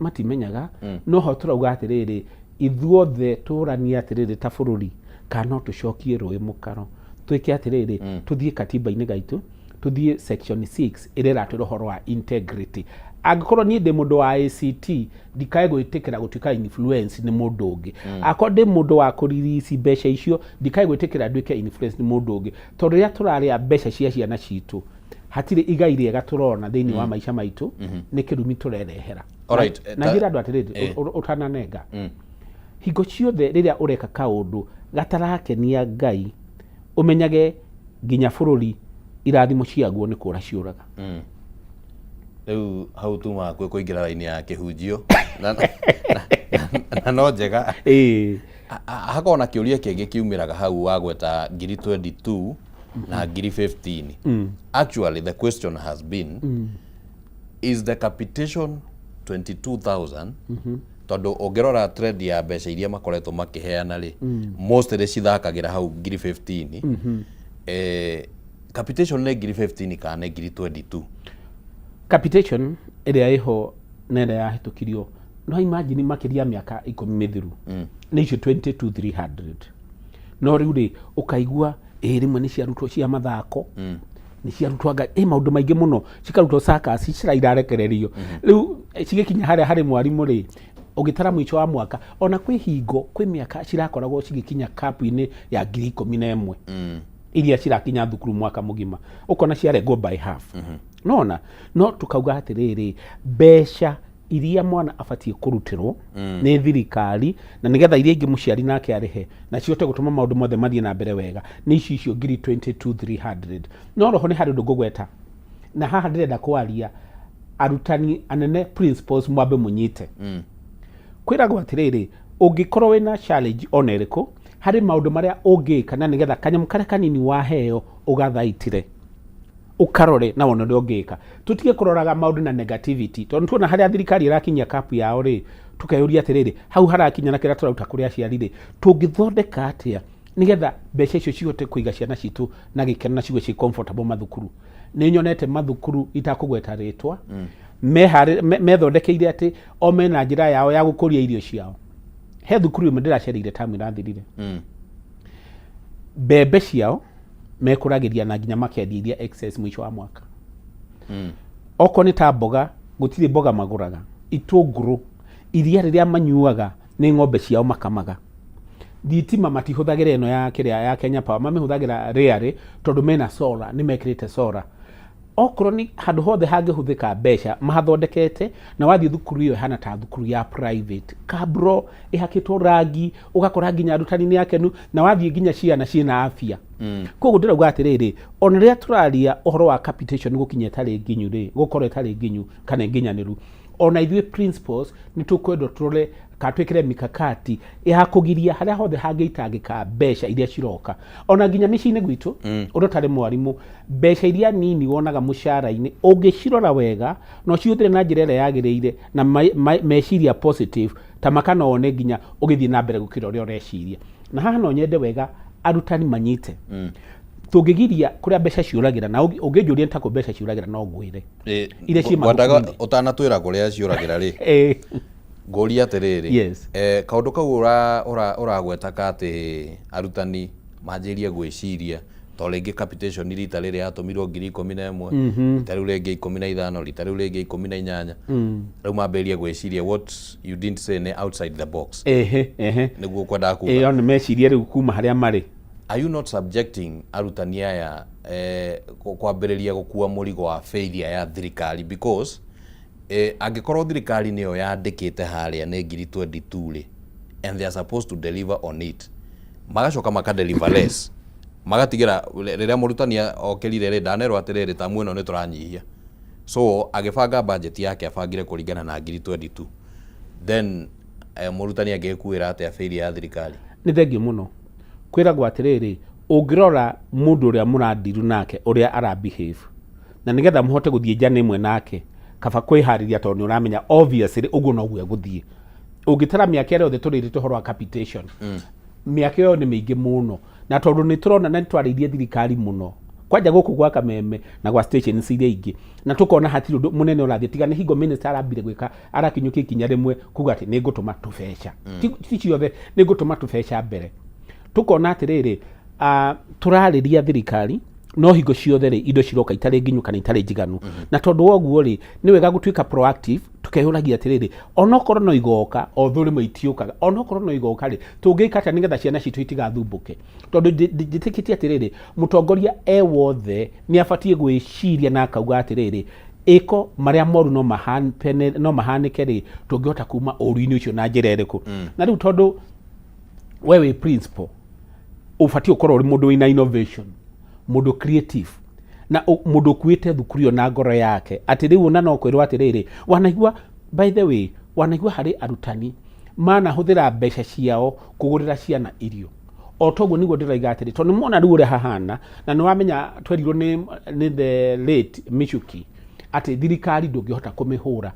matimenyaga. No ho tũrauga atĩrĩrĩ, ithuothe tũranie atĩrĩrĩ, ta bũrũri, kana no tũcokie rũĩ mũkaro, twĩke atĩrĩrĩ, tũthiĩ katiba-inĩ gaitũ, tũthiĩ section 6 ĩrĩa ĩratwĩra ũhoro wa integrity. Angĩkorwo niĩ ndĩ mũndũ wa ACT, ndikae gwĩtĩkĩra gũtuĩka influence nĩ mũndũ ũngĩ. Akorwo ndĩ mũndũ wa kũririci mbeca icio, ndikae gwĩtĩkĩra nduĩke influence nĩ mũndũ ũngĩ, tondũ rĩrĩa tũrarĩa mbeca cia ciana citũ, hatirĩ igai rĩega tũrona thĩinĩ wa maica maitũ, nĩ kĩrumi tũrerehera. Na njĩra andũ atĩrĩrĩ, ũtananenga, hingo ciothe rĩrĩa ũreka kaũndũ gatarakenia Ngai, ũmenyage nginya bũrũri irathimo ciaguo nĩ kũra ciũraga. Rĩu hau tuma hakuhĩ kũingĩra raini ya kĩhunjio na no njega. Hakorwo na kĩũria kĩngĩ kiumĩraga hau wagweta ngiri 22 na ngiri 15. Actually, the question has been, is the capitation 22,000? Tondũ ũngĩrora trend ya mbeca iria makoretwo makĩheana rĩ, mostly cithakagĩra hau ngiri 15. Capitation nĩ ngiri 15 kana nĩ ngiri 22? Capitation ĩrĩa ĩho na ĩrĩa yahĩtũkirio, no imagine, makĩria ya mĩaka 10 mĩthiru, nĩ icio 22,300. No rĩu rĩ, ũkaigua ĩ rĩmwe nĩ ciarutwo cia mathako, nĩ ciarutwo anga ĩ maũndũ maingĩ mũno, cikarutwo circus cira irarekererio. Rĩu cigĩkinya harĩa harĩ mwarimũ rĩ, ũgĩtara mũico wa mwaka, ona kwĩ hingo kwĩ mĩaka cirakoragwo cigĩkinya kapu-inĩ ya 11,000 iria cirakinya thukuru mwaka mũgima, ũkona ciarengwo by half. Nona no tukauga atĩrĩrĩ, mbeca iria mwana abatiĩ kũrutĩrwo nĩ thirikari, na nĩgetha iria ingĩ mũciari nake arĩhe na cihote gũtũma maũndũ mothe mathiĩ na mbere wega, nĩ ici icio ngiri 22,300. No roho nĩ harĩ ũndũ ngũgweta, na haha ndĩrenda kwaria arutani anene, principals, mwambe mũnyite. Kwĩragwo atĩrĩrĩ, ũngĩkorwo wĩna challenge ona ĩrĩkũ harĩ maũndũ marĩa ũngĩka na nĩgetha kanyamũ karĩa kanini waheo ũgathaitire, ũkarore na wone ũrĩa ũngĩka, tũtige kũroraga maũndũ na negativity, tondũ tuona harĩa thirikari ĩrakinyia kapu yao rĩ, tũkeyũria atĩrĩrĩ, hau harakinya na kĩrĩa tũraruta kũrĩ aciari rĩ, tũngĩthondeka atĩa nĩgetha mbeca icio cihote kũiga ciana citũ na gĩkeno na cigue ciĩ comfortable mathukuru? Nĩ nyonete mathukuru itakũgweta rĩtwa methondekeire atĩ o mena njĩra yao ya gũkũria irio ciao. He thukuru ĩmwe ndĩracereire tamu ĩrathirire, mbembe ciao mekũragĩria na nginya makendia iria excess mũico wa mwaka. Okorwo nĩ ta mboga, gũtirĩ mboga magũraga, itũngũrũ, iria rĩrĩa manyuaga nĩ ng'ombe ciao makamaga, thitima matihũthagĩra ĩno ya kĩrĩa ya Kenya Power, mamĩhũthagĩra rarely tondũ mena solar, nĩ mekĩrĩte solar. Okorwo nĩ handũ hothe hangĩhũthĩka mbeca mahathondekete, na wathiĩ thukuru ĩyo ĩhana ta thukuru ya private, kabro ĩhakĩtwo rangi, ũgakora nginya arutani nĩ akenu, na wathiĩ nginya ciana ciĩna afya. Koguo ndĩrauga atĩrĩrĩ, ona rĩrĩa tũraria ũhoro wa capitation gũkinya ĩtarĩ nginyu rĩ, gũkorwo ĩtarĩ nginyu kana nginyanĩru, ona ithuĩ principals nĩ tũkwendwo tũrore kana twĩkĩre mikakati ya kũgiria harĩa hothe hangĩitangĩka mbeca iria ciroka, ona nginya mĩciĩ-inĩ gwitũ. Ũrĩa ũtarĩ mwarimũ, mbeca iria nini wonaga mũcara-inĩ, ũngĩcirora wega na ũcihũthĩre na njĩra ĩrĩa yagĩrĩire na meciria positive, ta maka no wone nginya ũgĩthiĩ na mbere gũkĩra ũrĩa ũreciria. Na haha no nyende wega arutani manyite, tũngĩgiria kũrĩa mbeca ciũragĩra, na ũngĩnjũria nĩ ta kũ mbeca ciũragĩra, no ngwĩre iria ciĩ ngwendaga mathukuru-inĩ. Ũtanatwĩra kũrĩa ciũragĩra rĩ, ngũria atĩrĩrĩ, kaũndũ kau ũragweta ka atĩ arutani manjĩrie gwĩciria To rĩngĩ capitation rita rĩrĩ yatũmirwo 11,000, rita rĩu rĩngĩ 15, rita rĩu rĩngĩ 18. Rĩu mambĩrĩrie gwĩciria what you didn't say nĩ outside the box. Ehe ehe. Nĩguo kwendaga kuga. Ĩyo nĩ mecirie rĩu kuma harĩa marĩ. Are you not subjecting arutani aya kwambĩrĩria gũkua mũrigo wa failure ya thirikari? Because angĩkorwo thirikari nĩyo yandĩkĩte harĩa nĩ 22,000 rĩ, and they are supposed to deliver on it, magacoka makadeliver less, magatigĩra rĩrĩa mũrutani okĩrire rĩ, ndanerwo atĩrĩrĩ, tamu ĩno nĩ tũranyihia, so agĩbanga budget yake abangire kũringana na 22,000, then mũrutani angĩgĩkuĩra atĩa failure ya thirikari? Nĩ thengiũ mũno. Kwĩragwo atĩrĩrĩ, ũngĩrora mũndũ ũrĩa mũrandiru nake ũrĩa ara behave, na nĩgetha mũhote gũthiĩ njana ĩmwe nake, kaba kwĩharĩria, tondũ nĩ ũramenya obviously ũguo noguo egũthiĩ. Ũngĩtara mĩaka ĩrĩa yothe tũrĩrĩte ũhoro wa capitation, mĩaka ĩyo nĩ mĩingĩ mũno, na tondũ nĩ tũrona na nĩ twarĩirie thirikari mũno kwanja gũkũ gwa Kameme na gwa stations iria ingĩ, na tũkona hatirĩ ũndũ mũnene ũrathiĩ, tiga nĩ hingo minister arambire gwĩka, arakinyũkia ikinya rĩmwe kuga atĩ nĩ ngũtũma tũbeca, ti ciothe, nĩ ngũtũma tũbeca mbere. Tũkona atĩrĩrĩ, tũrarĩria thirikari, no hingo ciothe rĩ, indo ciroka itarĩ nginyu kana itarĩ njiganu. Na tondũ wa ũguo rĩ, nĩ wega gũtuĩka proactive, tukeyũragia atĩrĩrĩ, onokorwo no igoka, although rĩmwe itiũkaga, onokorwo no igoka rĩ, tũngĩka atĩa nĩgetha ciana citũ itigathumbũke? Tondũ njĩtĩkĩtie atĩrĩrĩ, mũtongoria e wothe nĩ abatiĩ gwĩciria na akauga atĩrĩrĩ, ĩko marĩa moru no no mahanĩke rĩ, tũngĩhota kuma ũru-inĩ ũcio na njĩra ĩrĩkũ? Na rĩu tondũ we wĩ principal, ũbatiĩ ũkorwo ũrĩ mũndũ wĩna innovation, mũndũ creative, na mũndũ ũkuĩte thukuru ĩyo na ngoro yake, atĩ rĩu ona no kwĩrwo atĩrĩrĩ, wanaigua, by the way, wanaigua harĩ arutani manahũthĩra mbeca ciao kũgũrĩra ciana irio. O toguo nĩguo ndĩroiga atĩrĩ, tondũ nĩmona rĩu ũrĩa hahana, na nĩwamenya twerirwo nĩ the late Michuki atĩ thirikari ndũngĩhota kũmĩhũra.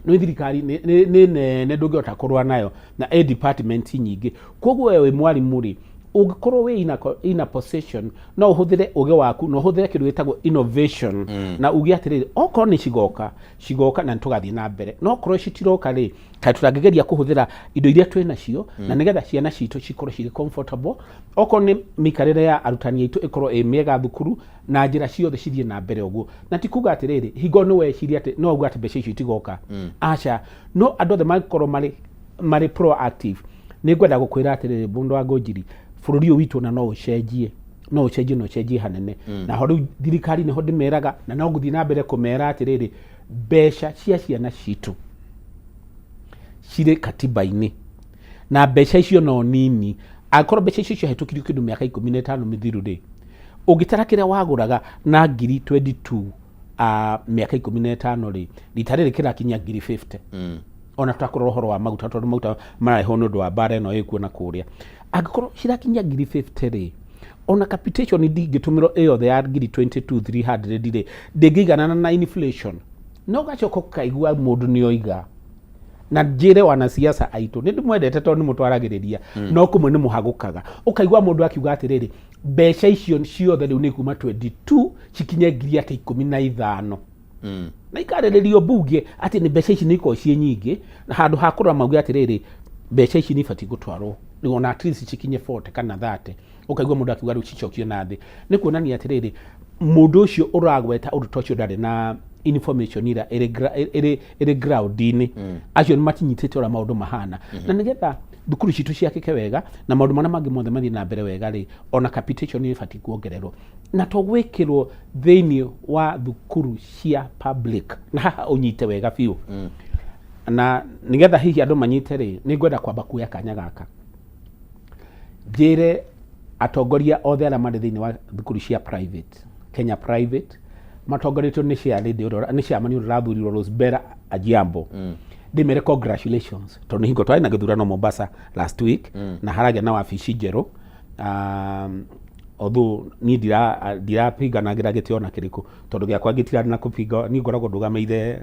Nĩ thirikari nĩ nene, ndũngĩhota kũrũa nayo, na ĩ department nyingĩ. Koguo we wĩ mwarimũ rĩ, ũngĩkorwo wĩ in a position, no ũhũthĩre ũgĩ waku na ũhũthĩre kĩndũ gĩtagwo innovation, na uge atĩrĩrĩ, okorwo nĩ cigoka, cigoka na nĩtũgathiĩ na mbere, no okorwo citiroka rĩ, kaĩ tũtangĩgeria kũhũthĩra indo iria twĩ nacio, na nĩgetha ciana citũ cikorwo cirĩ comfortable, okorwo nĩ mĩikarĩre ya arutani aitũ ĩkorwo ĩ mĩega thukuru, na njĩra ciothe cithiĩ na mbere ũguo. Na ti kuga atĩrĩrĩ, hingo nĩ weciria atĩ no uga atĩ mbeca icio itigoka, aca. No andũ othe mangĩkorwo marĩ proactive, nĩ ngwenda gũkwĩra atĩrĩrĩ, mũndũ wa Ngũnjiri, bũrũri ũyũ witũ ona no ũcenjie, no ũcenjie, no ũcenjie hanene. Na ho rĩu thirikari nĩho ndĩmeraga, na no ngũthiĩ na mbere kũmera atĩrĩrĩ, mbeca cia ciana citũ cirĩ katiba-inĩ, na mbeca icio no nini. Angĩkorwo mbeca icio ciahĩtũkirio kĩndũ mĩaka 15 mĩthiru rĩ, ũngĩtara kĩrĩa wagũraga na 22,000 mĩaka 15 rĩ, rita rĩrĩ kĩrakinya 50,000. Ona tũtakũrora ũhoro wa maguta, tondũ maguta mararĩhwo nĩ ũndũ wa mbara ĩno ĩkuo na kũrĩa. Angĩkorwo cirakinya 50,000 rĩ, ona capitation ndingĩtũmĩrwo ĩyothe ya 22,300 rĩ, ndĩngĩiganana na inflation. No ũgacoka ũkaigua mũndũ nĩ oiga, na njĩre wanasiasa aitũ nĩ ndĩmwendete tondũ nĩ mũtwaragĩrĩria, no kũmwe nĩ mũhagũkaga. Ũkaigua mũndũ akiuga atĩrĩrĩ, mbeca icio ciothe rĩu nĩ kuma 22 cikinye ngiri atĩ 15, na ikarĩrĩrio mbunge atĩ nĩ mbeca ici nĩ ikoragwo ciĩ nyingĩ, na handũ ha kũrora mauge atĩrĩrĩ, mbeca ici nĩ ibatiĩ gũtwarwo nĩguo ona at least cikinye 40 kana 30, ũkaigua mũndũ akiuga rĩu cicokio na thĩ. Nĩ kuonania atĩrĩrĩ, mũndũ ũcio ũragweta ũndũ ta ũcio ndarĩ na information ĩrĩa ĩrĩ ground-inĩ. Acio nĩ matinyitĩte ũrĩa maũndũ mahana. Na nĩgetha thukuru citũ ciakĩke wega na maũndũ marĩa mangĩ mothe mathiĩ na mbere wega rĩ, ona capitation nĩ ĩbatiĩ kuongererwo, na to gwĩkĩrwo thĩinĩ wa thukuru cia public. Na haha ũnyite wega biũ, na nĩgetha hihi andũ manyite rĩ, nĩ ngwenda kwamba kuoya kanya gaka njĩre atongoria othe arĩa marĩ thĩinĩ wa thukuru cia private, Kenya private, matongoretio nĩ chairlady ũrĩa nĩ chairman ũrĩa ũrathurirwo, Rosebella Ajiambo, ndĩmere congratulations, tondũ nĩ hingo twarĩ na gĩthurano Mombasa last week, na haragĩa na wabici njerũ. Although niĩ ndirapinganagĩra gĩtĩ ona kĩrĩkũ, tondũ gĩakwa gĩtirarĩ na kũpinga, niĩ ngoragwo ndũgamĩire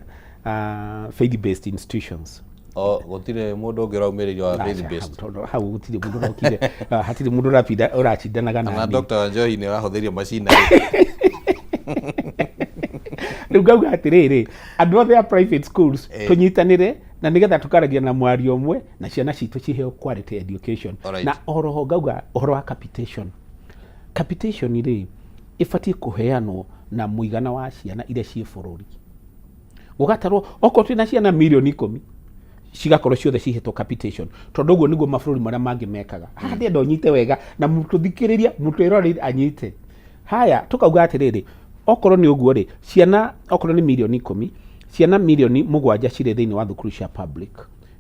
faith based institutions. O gũtirĩ mũndũ ũngĩ ũraumĩrĩire wa faith based? Tondũ hau gũtirĩ mũndũ ũrokire, hatirĩ mũndũ ũrabinda ũracindanaga na na niĩ. Dr. Wanjohi nĩ ũrahũthĩrio macini. Rĩu ngauga atĩrĩrĩ, andũ othe a private schools, tũnyitanĩre na nĩgetha tũkaragia na mwario ũmwe, na ciana citũ ciheo quality education. Na oroho ngauga ũhoro wa capitation, Capitation rĩ, ĩbatiĩ kũheanwo na mũigana wa ciana iria ciĩ bũrũri. Gũgatarwo okorwo twĩna ciana mirioni 10, cigakorwo ciothe cihetwo capitation, tondũ ũguo nĩguo mabũrũri marĩa mangĩ mekaga. Haha ndĩrenda ũnyite wega na mũtũthikĩrĩria, mũtwĩroreri anyite. Haya, tũkauga atĩrĩrĩ, okorwo nĩ ũguo rĩ, ciana okorwo nĩ mirioni 10, ciana mirioni 7 cirĩ thĩinĩ wa thukuru cia public,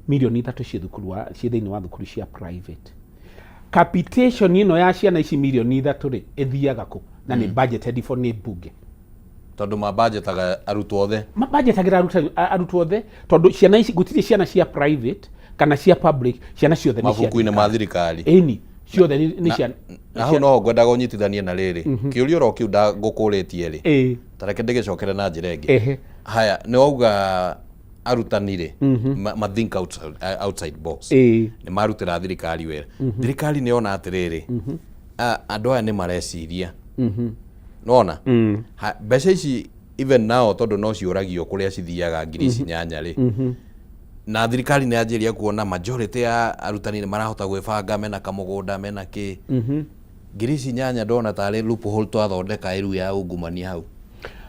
mirioni 3 ciĩ thukuru wa ciĩ thĩinĩ wa thukuru cia private. Capitation ĩno ya ciana ici mirioni 3 rĩ, ĩthiaga kũ? Na nĩ budgeted for nĩ mbunge. Tondũ mabanjetaga arutwo othe. Mabanjetagĩra arutwo othe, tondũ ciana ici gũtirĩ ciana cia private kana cia public, ciana ciothe nĩ cia mabuku-inĩ ma thirikari. Ĩni, ciothe nĩ ciana. Na hau noho ngwendaga ũnyitithanie na rĩrĩ kĩũria oro kĩu ndagũkũrĩtie rĩ, ta reke ndĩgĩcokere na njĩra ĩngĩ. Haya, nĩ wauga arutani rĩ, ma think outside box, nĩ marutĩra thirikari wĩra. Thirikari nĩ yona atĩrĩrĩ, andũ aya nĩ mareciria nona mbeca ici even now, tondũ no ciũragio kũrĩa cithiaga ngiri ici 8 rĩ, na thirikari nĩ yanjĩria kuona majority ya arutani nĩ marahota gwĩbanga, mena kamũgũnda, mena kĩ. Ngiri ici 8 ndona tarĩ loophole twathondeka ĩru ya ungumania hau.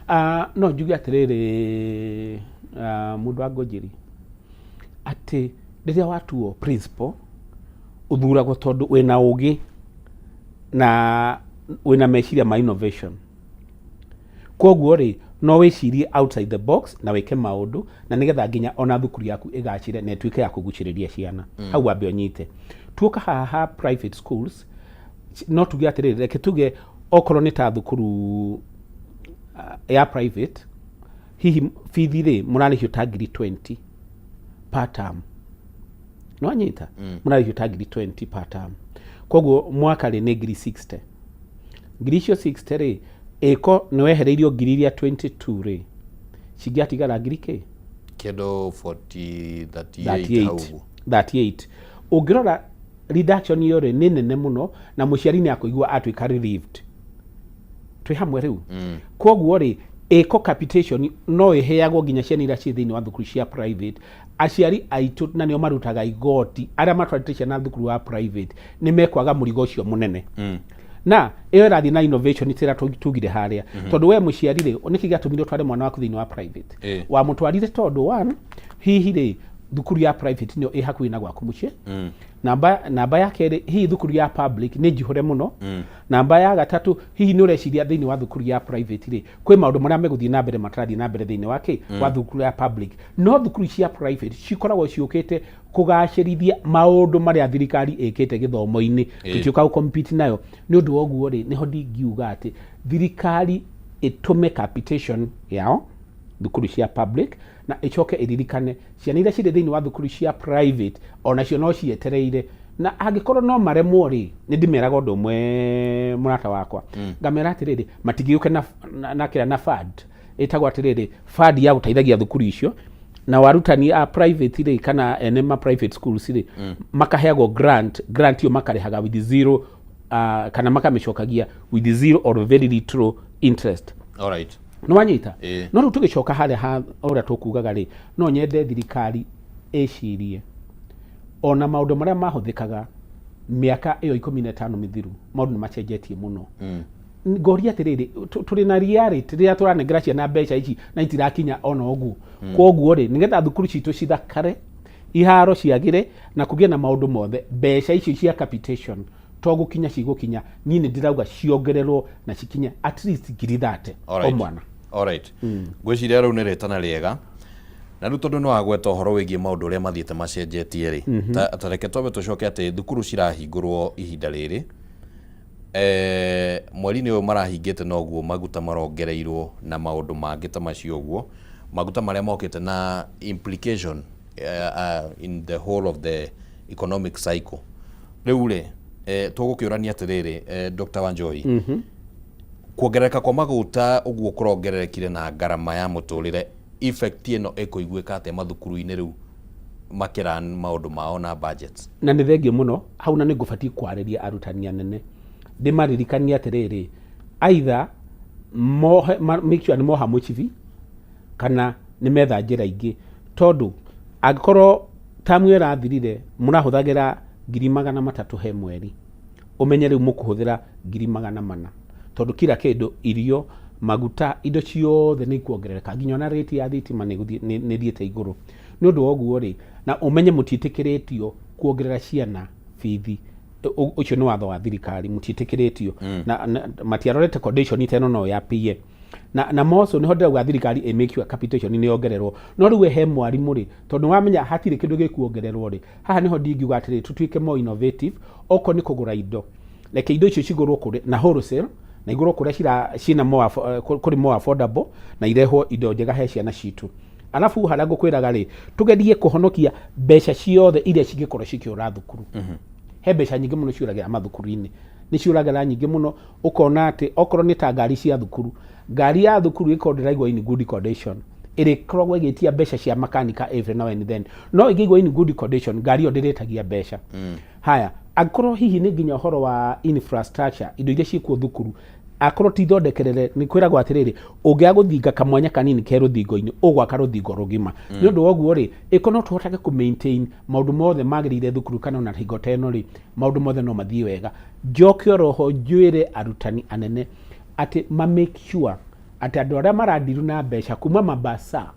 Ah, no njuge atĩrĩrĩ, mũndũ wa Ngũnjiri, atĩ rĩrĩa watuo principal, ũthuragwo tondũ wĩna ũgĩ na wĩna meciria ma innovation. Koguo rĩ, no wĩcirie outside the box na wĩke maũndũ na nĩgetha nginya ona thukuru yaku ĩgacĩre na ĩtuĩke ya kũgucĩrĩria ciana. Hau wambe ũnyite. Tuoka haha ha private schools, no tuge atĩrĩrĩ, reke tuge okorwo nĩ ta thukuru ya private, hihi bithi rĩ, mũrarĩhio ta ngiri 20 per term. Nĩwanyita? Mũrarĩhio ta ngiri 20 per term, koguo mwaka rĩ, nĩ ngiri 60. Ngiri icio 60 rĩ, ĩko nĩ wehereirio ngiri iria 22 rĩ, cingĩatigara ngiri kĩ? Kĩndũ 40, 38 hau 38. Ũguo. 38. Ũngĩrora reduction ĩyo rĩ, nĩ nene mũno, na mũciari nĩ akũigua atuĩka relieved. Twĩ hamwe rĩu? Koguo rĩ, ĩko capitation no ĩheagwo nginya ciana iria ciĩ thĩinĩ wa thukuru cia private. Aciari aitũ, na nĩo marutaga igoti, arĩa matwarĩte ciana thukuru wa private, nĩ mekwaga mũrigo ũcio mũnene. Na ĩyo ĩrathiĩ na innovation tĩra tugire harĩa, tondũ we mũciari rĩ, nĩkĩ gĩatũmire ũtware mwana waku thĩinĩ wa private? Wamũtwarire tondũ one, hihi rĩ, thukuru ya private nĩyo ĩ hakuhĩ na gwaku mũciĩ. Namba ya kerĩ, hihi thukuru ya public nĩ njihũre mũno. Namba ya gatatũ, hihi nĩ ũreciria thĩinĩ wa thukuru ya private rĩ, kwĩ maũndũ marĩa megũthiĩ na mbere matarathiĩ na mbere thĩinĩ wa kĩ wa thukuru ya public. No thukuru cia private cikoragwo ciũkĩte kũgacĩrithia maũndũ marĩa thirikari ĩkĩte gĩthomo-inĩ. Tũtiũkaga gũ-compete nayo. Nĩ ũndũ wa ũguo rĩ, nĩho ndingiuga atĩ thirikari ĩtũme capitation yao thukuru cia public, na ĩcoke ĩririkane ciana iria cirĩ thĩinĩ wa thukuru cia private onacio no cietereire. Na angĩkorwo no maremwo rĩ, nĩ ndĩmeraga ũndũ ũmwe, mũrata wakwa, ngamera atĩrĩrĩ, matingĩũke na kĩrĩa na fund ĩtagwo atĩrĩrĩ, fund ya gũteithagia thukuru icio, na warutani a private rĩ, kana ene ma private schools rĩ, makaheagwo grant. Grant ĩyo makarĩhaga with zero, kana makamĩcokagia with zero or very little interest. Alright. Nĩ wanyita? Ĩĩ. No rĩu tũgĩcoka harĩa ha ũrĩa tũkugaga rĩ, no nyende thirikari ĩcirie ona maũndũ marĩa mahũthĩkaga mĩaka ĩyo 15 mĩthiru, maũndũ nĩ macenjetie mũno. Ngoria atĩrĩrĩ, tũrĩ na reality rĩrĩa tũranengera ciana mbeca ici na itirakinya ona ũguo. Koguo rĩ, nĩgetha thukuru citũ cithakare, iharo ciagĩre na kũgĩe na maũndũ mothe, mbeca icio cia capitation to gũkinya cigũkinya. Niĩ nĩ ndĩrauga ciongererwo na cikinye at least ngiri 30 o mwana. Alright. Ngwĩciria rĩu nĩ rĩtana rĩega, na rĩu tondũ nĩ wagweta ũhoro wĩgiĩ maũndũ ũrĩa mathiĩte macenjetie rĩ, ta reke twambe tũcoke atĩ thukuru cirahingũrwo ihinda rĩrĩ, mweri-inĩ ũyũ marahingĩte, noguo maguta marongereirwo na maũndũ mangĩ ta macio ũguo, maguta marĩa mokĩte na implication in the whole of the economic cycle. Rĩu rĩ, tũgũkĩũrania atĩrĩrĩ, Dr. Wanjohi, kuongerereka kwa maguta ũguo kũrongererekire na ngarama ya mũtũrĩre, effect ĩno ĩkũiguĩka atĩa mathukuru-inĩ rĩu makĩran maũndũ mao na budgets? Na nĩ thengio mũno hau, na nĩ ngũbatiĩ kwarĩria arutani anene, ndĩmaririkanie atĩrĩrĩ, either mohe make sure nĩ moha mũcibi kana nĩ metha njĩra ingĩ, tondũ angĩkorwo tamu ĩyo ĩrathirire mũrahũthagĩra 300,000 he mweri. Ũmenye rĩu mũkũhũthĩra 400,000, tondũ kila kĩndũ, irio, maguta, indo ciothe nĩ ikuongerereka, nginya ona rate ya thitima nĩ ĩthiĩte igũrũ. Nĩ ũndũ wa ũguo rĩ, na ũmenye mũtiĩtĩkĩrĩtio kuongerera ciana bithi, ũcio nĩ watho wa thirikari, mũtiĩtĩkĩrĩtio. Na matiarorete condition ta ĩno no ya PA. Na moco nĩho ndĩrauga thirikari ĩ make sure capitation nĩ yongererwo. No rĩu we he mwarimũ rĩ, tondũ wamenya hatirĩ kĩndũ gĩkuongererwo rĩ, haha nĩho ndingiuga atĩrĩ tũtuĩke more innovative. Okorwo nĩ kũgũra indo, reke indo icio cigũrwo kũrĩ na wholesale, na igũrwo kũrĩa cira ciĩna more kũrĩ more affordable, na irehwo indo njega he ciana citũ. Arabu harĩa ngũkwĩraga rĩ, tũgerie kũhonokia mbeca ciothe iria cingĩkorwo cikĩũra thukuru. He mbeca nyingĩ mũno ciũragĩra mathukuru-inĩ, nĩ ciũragĩra nyingĩ mũno. Ũkona atĩ okorwo nĩ ta ngari cia thukuru, ngari ya thukuru ĩkorwo ndĩraigwo in good condition, ĩrĩkoragwo ĩgĩtia mbeca cia makanika every now and then. No ĩngĩigwo in good condition, ngari ĩyo ndĩrĩtagia mbeca. Haya, angĩkorwo hihi nĩ nginya ũhoro wa infrastructure, indo iria ciĩkuo thukuru, akorwo ti thondekerere, nĩ kwĩragwo atĩrĩrĩ, ũngĩaga gũthinga kamwanya kanini ke rũthingo-inĩ, ũgwaka rũthingo rũgima. Nĩ ũndũ wa ũguo rĩ, ĩkorwo no tũhotage kũ maintain maũndũ mothe magĩrĩire thukuru, kana ona hingo ta ĩno rĩ, maũndũ mothe no mathiĩ wega. Njoke oroho njwĩre arutani anene atĩ ma make sure atĩ andũ arĩa marandiru na mbeca kuma mabasa,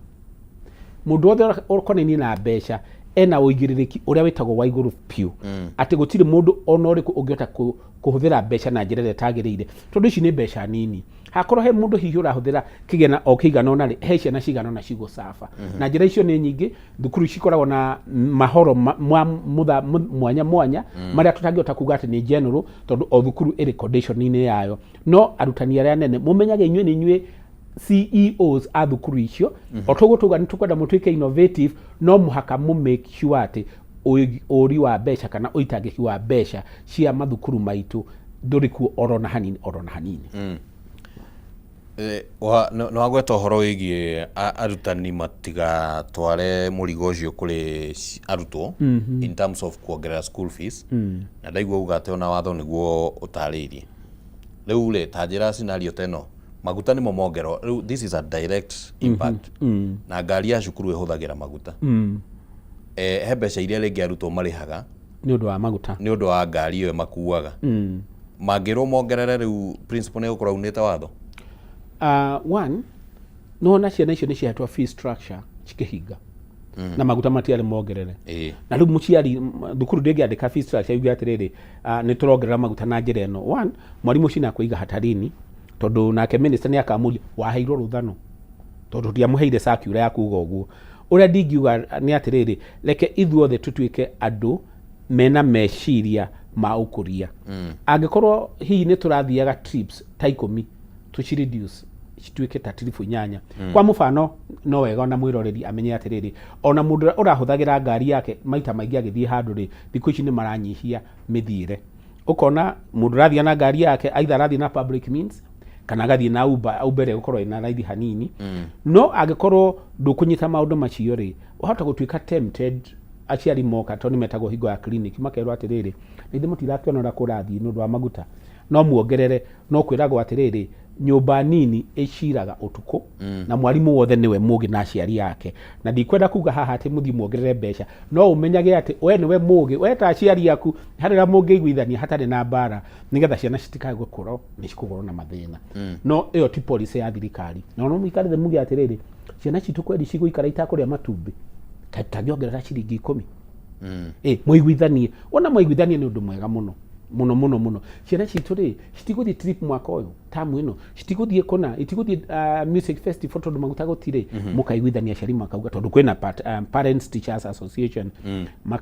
mũndũ wothe ũkonainie na mbeca ena ũigĩrĩrĩki ũrĩa wĩtagwo wa igũrũ biũ, atĩ gũtirĩ mũndũ ona ũrĩkũ ũngĩhota kũhũthĩra mbeca na njĩra ĩrĩa ĩtagĩrĩire, tondũ ici nĩ mbeca nini. Hakorwo he mũndũ hihi ũrahũthĩra kĩgĩna o kĩigana ũna rĩ, he ciana cigana ũna cigũcaba. Na njĩra icio nĩ nyingĩ. Thukuru cikoragwo na mahoro mwanya mwanya marĩa tũtangĩhota kuga atĩ nĩ general, tondũ o thukuru ĩrĩ condition-inĩ yayo. No arutani arĩa anene, mũmenyage inyuĩ nĩ inyuĩ CEOs a thukuru icio. O toguo tuga nĩ tũkwenda mũtuĩke innovative, no mũhaka mũ make sure atĩ ũri wa mbeca kana ũitangĩki wa mbeca cia mathukuru maitũ ndũrĩ kuo oro na hanini, oro na hanini. Nĩ wagweta ũhoro wĩgiĩ arutani matigatware mũrigo ũcio kũrĩ arutwo in terms of kuongerera school fees, na ndaigua uga atĩ ona watho nĩguo ũtarĩirie. Rĩu rĩ, ta njĩra scenario ta ĩno, maguta nĩmo mongerwo rĩu, this is a direct impact, na ngari ya cukuru ĩhũthagĩra maguta. He mbeca iria rĩngĩ arutwo marĩhaga nĩ ũndũ wa maguta, nĩ ũndũ wa ngari ĩyo ĩmakuaga. Mangĩrwo mongerere rĩu, principal nĩ egũkorwo aunĩte watho? One, nĩwona ciana icio nĩ ciahetwo fee structure cikĩhinga, na maguta matiarĩ mongerere. Na rĩu mũciari, thukuru ndĩngĩandĩka fee structure yuge atĩrĩrĩ, nĩ tũrongerera maguta na njĩra ĩno. One, mwarimũ ũcio nĩakũiga hatarini, tondũ nake minister nĩ akamũria waheirwo rũthano, tondũ ndiamũheire circular ya kuga ũguo. Ũrĩa ndingiuga nĩ atĩrĩrĩ, reke ithuothe tũtuĩke andũ mena meciria ma ũkũria. Angĩkorwo hihi nĩ tũrathiaga trips ta 10, tũci reduce cituĩke ta trip 8, kwa mũbano. No wega ona mwĩroreri amenye atĩrĩrĩ, ona mũndũ ũrĩa ũrahũthagĩra ngari yake maita maingĩ agĩthiĩ handũ rĩ, thikũ ici nĩ maranyihia mĩthiĩre. Ũkona mũndũ ũrathiĩ na ngari yake, either arathiĩ na public means kana agathiĩ na Uber. Uber ĩrĩa ĩgũkorwo ĩna raithi hanini. No angĩkorwo ndũkũnyita maũndũ macio rĩ, wahota gũtuĩka tempted. Aciari moka, tondũ nĩ metagwo hingo ya clinic, makerwo atĩrĩrĩ, na ithe mũtirakĩona ũrĩa kũrathiĩ nĩ ũndũ wa maguta, no muongerere. No kwĩragwo atĩrĩrĩ, nyũmba nini ĩciraga ũtukũ, na mwarimũ wothe nĩwe mũgĩ na aciari ake. Na ndikwenda kuga haha atĩ mũthiĩ muongerere mbeca, no ũmenyage atĩ we nĩwe mũgĩ, we ta aciari aku harĩa mũngĩiguithania hatarĩ na mbara, nĩgetha ciana citikae gũkorwo nĩ cikũgũrwo na mathĩna. No ĩyo ti policy ya thirikari. Na no mũikare thĩ muge atĩrĩrĩ, ciana citũ kweri cigũikara itakũrĩa matumbĩ, kaĩ tũtangĩongerera ciringi 10? Ĩ mũiguithanie, wona mwaiguithania nĩ ũndũ mwega mũno mũno mũno mũno. Ciana citũ rĩ, citigũthiĩ trip mwaka ũyũ, tamu ĩno citigũthiĩ kũna, itigũthiĩ music festival tondũ maguta gũtirĩ. Mũkaiguithania, aciari makauga, tondũ kwĩna parents teachers association,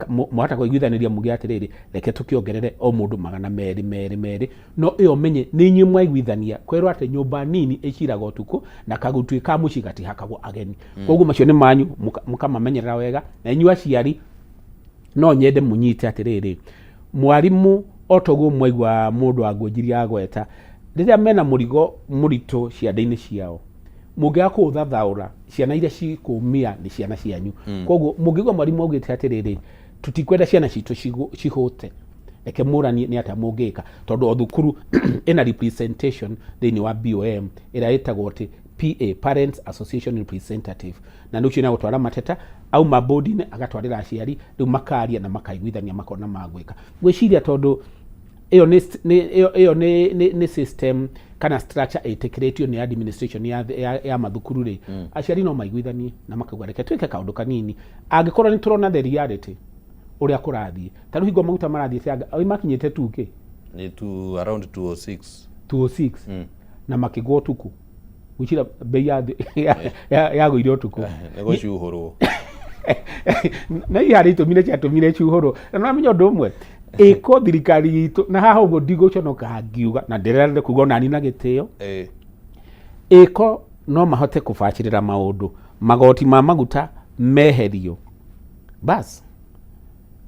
mwahota kũiguithanĩria muge atĩrĩrĩ, reke tũkĩongerere o mũndũ 200 2 2. No ĩyo menye nĩ inyuĩ mwaiguithania. Kwĩrwo atĩ nyũmba nini ĩciraga ũtukũ, na kagutuĩ ka mũciĩ gatihakagwo ageni. Koguo macio nĩ manyu, mũkamamenyerera wega. Na inyuĩ aciari, no nyende mũnyite atĩrĩrĩ, mwarimũ o toguo mwaigua mũndũ wa ngũnjiri agweta, rĩrĩa mena mũrigo mũritũ ciande-inĩ ciao, mũngĩaga kũũthathaũra, ciana iria cikũmia nĩ ciana cianyu. Koguo mũngĩigua mwarimũ augĩte atĩrĩrĩ, tũtikwenda ciana citũ cihũte, reke mũranie nĩ atĩa mũngĩka, tondũ o thukuru ĩna representation thĩinĩ wa BOM ĩrĩa ĩtagwo atĩ PA, Parents Association Representative, na nĩ ũcio nĩ agũtwara mateta auma bodi-inĩ, agatwarĩra aciari, rĩu makaria na makaiguithania, makona magwĩka. Ngwĩciria tondũ Ĩyo nĩ ĩyo nĩ system kana structure ĩtĩkĩrĩtio nĩ administration ya mathukuru rĩ, aciari no maiguithanie na makauga, "Reke twĩke kaũndũ kanini." Angĩkorwo nĩ tũrona the reality ũrĩa kũrathiĩ, ta rĩu hingo maguta marathiĩ anga makinyĩte 2K. Nĩ tu around 206. 206 na makĩgwa ũtukũ, gwĩcira bei yagũire ũtukũ. Nĩ gũcuhũrwo. Na hihi harĩ itũmi nĩ ciatũmire cuhũrwo, na nĩwamenya ũndũ ũmwe ĩko thirikari itũ, na haha ũguo ndigũconoka ngiuga na ndĩrerire kuga onani na gĩtĩo, ĩko no mahote kũbacĩrĩra maũndũ, magoti ma maguta meherio, bas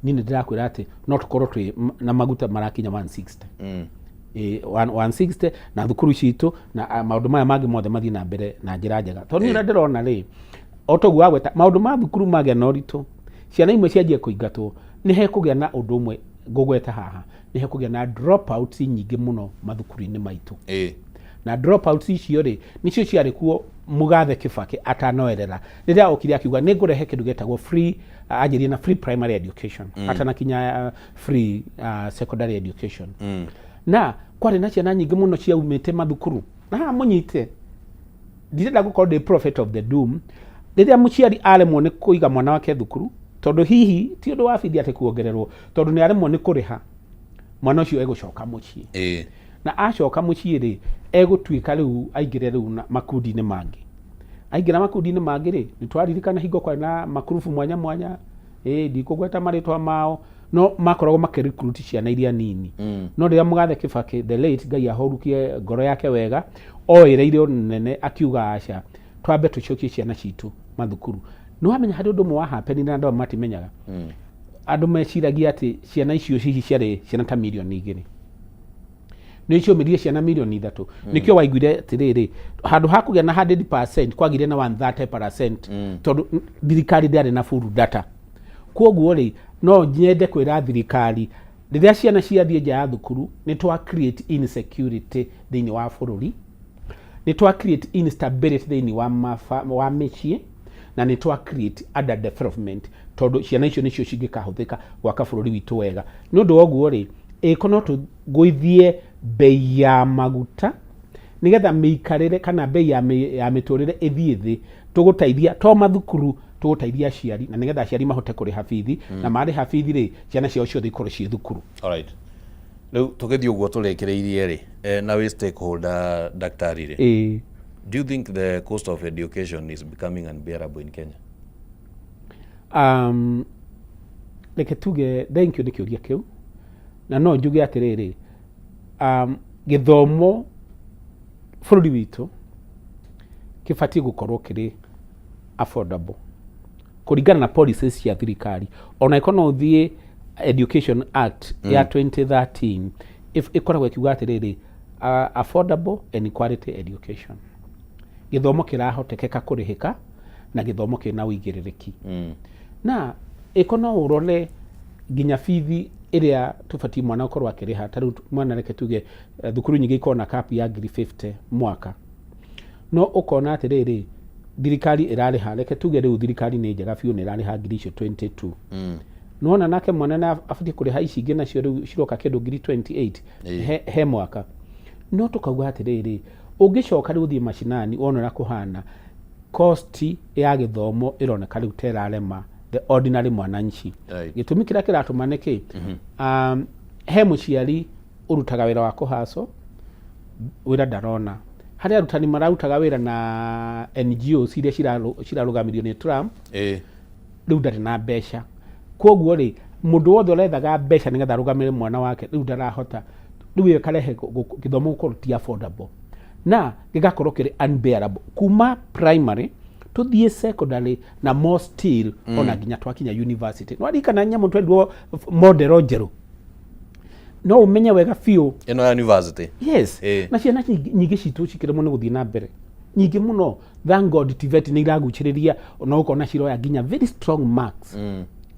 niĩ nĩ ndĩrakwĩra atĩ no tũkorwo twĩ na maguta marakinya 160. 160 na thukuru citũ na maũndũ maya mangĩ mothe mathiĩ na mbere na njĩra njega, tondũ niĩ ũrĩa ndĩrona rĩ, o toguo wagweta, maũndũ ma thukuru magĩa na ũritũ, ciana imwe cianjie kũingatwo, nĩ hekũgĩa na ũndũ ũmwe ngũgweta haha, nĩ hekũgĩa na dropouts nyingĩ mũno mathukuru-inĩ maitũ. Na dropouts icio rĩ, nĩcio ciarĩ kuo Mũgathe Kĩbakĩ atanoerera, rĩrĩa okire akiuga nĩ ngũrehe kĩndũ gĩtagwo free, anjĩrie na free primary education atanakinya free secondary education. Na kwarĩ na ciana nyingĩ mũno ciaumĩte mathukuru, na haha mũnyite, ndirenda gũkorwo ndĩ prophet of the doom, rĩrĩa mũciari aremwo nĩ kũiga mwana wake thukuru, tondũ hihi ti ũndũ wa bithi atĩ kuongererwo, tondũ nĩ aremwo nĩ kũrĩha, mwana ũcio egũcoka mũciĩ. Na acoka mũciĩ rĩ, egũtuĩka rĩu aingĩre rĩu na makundi-inĩ mangĩ. Aingĩra makundi-inĩ mangĩ rĩ, nĩ twaririkana hingo kwarĩ na makurubu mwanya mwanya, ĩ ndikũgweta marĩtwa mao, no makoragwo makĩrecruit ciana iria nini. No rĩrĩa Mũgathe Kĩbakĩ the late, Ngai ahorukie ngoro yake wega, oĩrĩire ũnene akiuga, "Aca, twambe tũcokie ciana citũ mathukuru." Nĩ wamenya harĩ ũndũ ũmwe wa happenire na andũ amwe matimenyaga. Andũ meciragia atĩ ciana icio hihi ciarĩ ciana ta mirioni 2, nĩ ciomĩrire ciana mirioni 3. Nĩkĩo waiguire atĩrĩrĩ, handũ ha kũgĩa na 100% kwagire na 130%, tondũ thirikari ndĩarĩ na full data. Koguo rĩ, no nyende kwĩra thirikari, rĩrĩa ciana ciathiĩ nja ya thukuru, nĩ twa create insecurity thĩinĩ wa bũrũri, nĩ twa create instability thĩinĩ wa mĩciĩ, na nĩ twa create under development, tondũ ciana icio nĩcio cingĩkahũthĩka gwaka bũrũri witũ wega. Nĩ ũndũ wa ũguo rĩ, ĩko no tũgũithie bei ya maguta nĩgetha mĩikarĩre kana bei ya mĩtũrĩre ĩthiĩ thĩ, tũgũteithia to mathukuru, tũgũteithia aciari, na nĩgetha aciari mahote kũrĩha bithi, na marĩha bithi rĩ, ciana ciao ciothe ikorwo ciĩ thukuru. Alright. Rĩu tũgĩthiĩ ũguo tũrĩkĩrĩirie rĩ, na wĩ stakeholder daktari rĩ, do you think the cost of education is becoming unbearable in Kenya? Reke tuge thank you nĩ kĩũria kĩu, na no njuge atĩrĩrĩ, gĩthomo bũrũri witũ kĩbatiĩ gũkorwo kĩrĩ affordable kũringana na policies cia thirikari. Ona ĩkorwo no ũthiĩ Education Act ya 2013, ĩkoragwo ĩkiuga atĩrĩrĩ, affordable and quality education, gĩthomo kĩrahotekeka kũrĩhĩka na gĩthomo kĩna ũigĩrĩrĩki. Na ĩko no ũrore nginya bithi ĩrĩa tũbatiĩ mwana gũkorwo akĩrĩha, ta rĩu mwana, reke tuge, thukuru nyingĩ ikoragwo na cap ya ngiri 50 mwaka, no ũkona atĩrĩrĩ, thirikari ĩrarĩha, reke tuge rĩu thirikari nĩ njega biũ, nĩ ĩrarĩha ngiri icio 22. Nona nake mwana nĩ abatiĩ kũrĩha ici ingĩ nacio rĩu ciroka kĩndũ ngiri 28 he mwaka. No tũkauga atĩrĩrĩ, ũngĩcoka rĩu ũthiĩ macinani wone ũrĩa kũhana, cost ya gĩthomo ĩroneka rĩu ta ĩrarema the ordinary mwananchi. Gĩtũmi kĩrĩa kĩratũma nĩ kĩ? He mũciari ũrutaga wĩra wa kũhaco, wĩra ndarona, harĩ arutani mararutaga wĩra na NGOs iria cirarũgamĩrio nĩ Trump, rĩu ndarĩ na mbeca. Koguo rĩ, mũndũ wothe ũrethaga mbeca nĩgetha arũgamĩrĩre mwana wake rĩu ndarahota. Rĩu ĩyo ĩkarehe gĩthomo gũkorwo ti affordable na gĩgakorwo kĩrĩ unbearable kuma primary tũthiĩ secondary na more still, ona nginya twakinya university. No ririkana nyamũ twendirwo model njerũ, no ũmenye wega biũ. Ĩno ya university? Yes. Na ciana nyingĩ citũ cikĩremwo nĩ gũthiĩ na mbere, nyingĩ mũno. Thank God TVET nĩ iragucĩrĩria, no ũkona ciroya nginya very strong marks.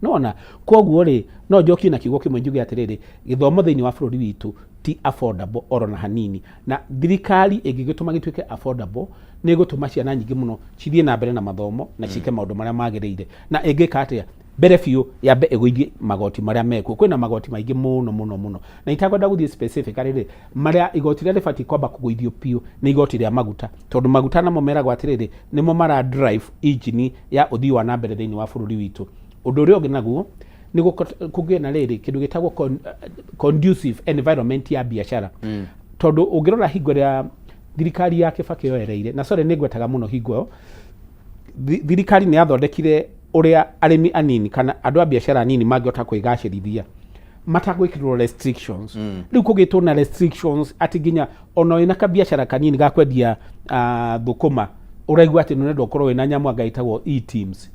Nona koguo rĩ, no njokie na kiugo kĩmwe njuge atĩrĩrĩ, gĩthomo thĩinĩ wa bũrũri witũ ti affordable oro na hanini, na thirikari ĩngĩgĩtũma gĩtuĩke affordable, nĩ ĩgũtũma ciana nyingĩ mũno cithiĩ na mbere na mathomo na ciĩke maũndũ marĩa magĩrĩire. Na ĩngĩka atĩa? Mbere biũ yambe ĩgũithie magoti marĩa mekuo. Kwĩna magoti maingĩ mũno mũno mũno, na itakwenda gũthiĩ specific rĩ, marĩa igoti rĩrĩa rĩbatiĩ kwamba kũgũithio biũ nĩ igoti rĩa maguta, tondũ maguta namo meragwo atĩrĩrĩ, nĩmo mara drive engine ya ũthii wa na mbere thĩinĩ wa bũrũri witũ. Ũndũ ũrĩa ũngĩ naguo nĩ kũgĩe na rĩrĩ kĩndũ gĩtagwo conducive environment ya biacara, tondũ ũngĩrora hingo ĩrĩa thirikari ya Kibaki yoereire, na sorry nĩ ngwetaga mũno hingo ĩyo, thirikari nĩ yathondekire ũrĩa arĩmi anini kana andũ a biacara anini mangĩhota kwĩgacĩrithia matagwĩkĩrwo restrictions. Rĩu kũgĩtwo na restrictions atĩ nginya ona wĩna kabiacara kanini ga kwendia thũkũma, ũraigua atĩ nĩũrenda ũkorwo wĩna nyamũ anga ĩtagwo e-teams,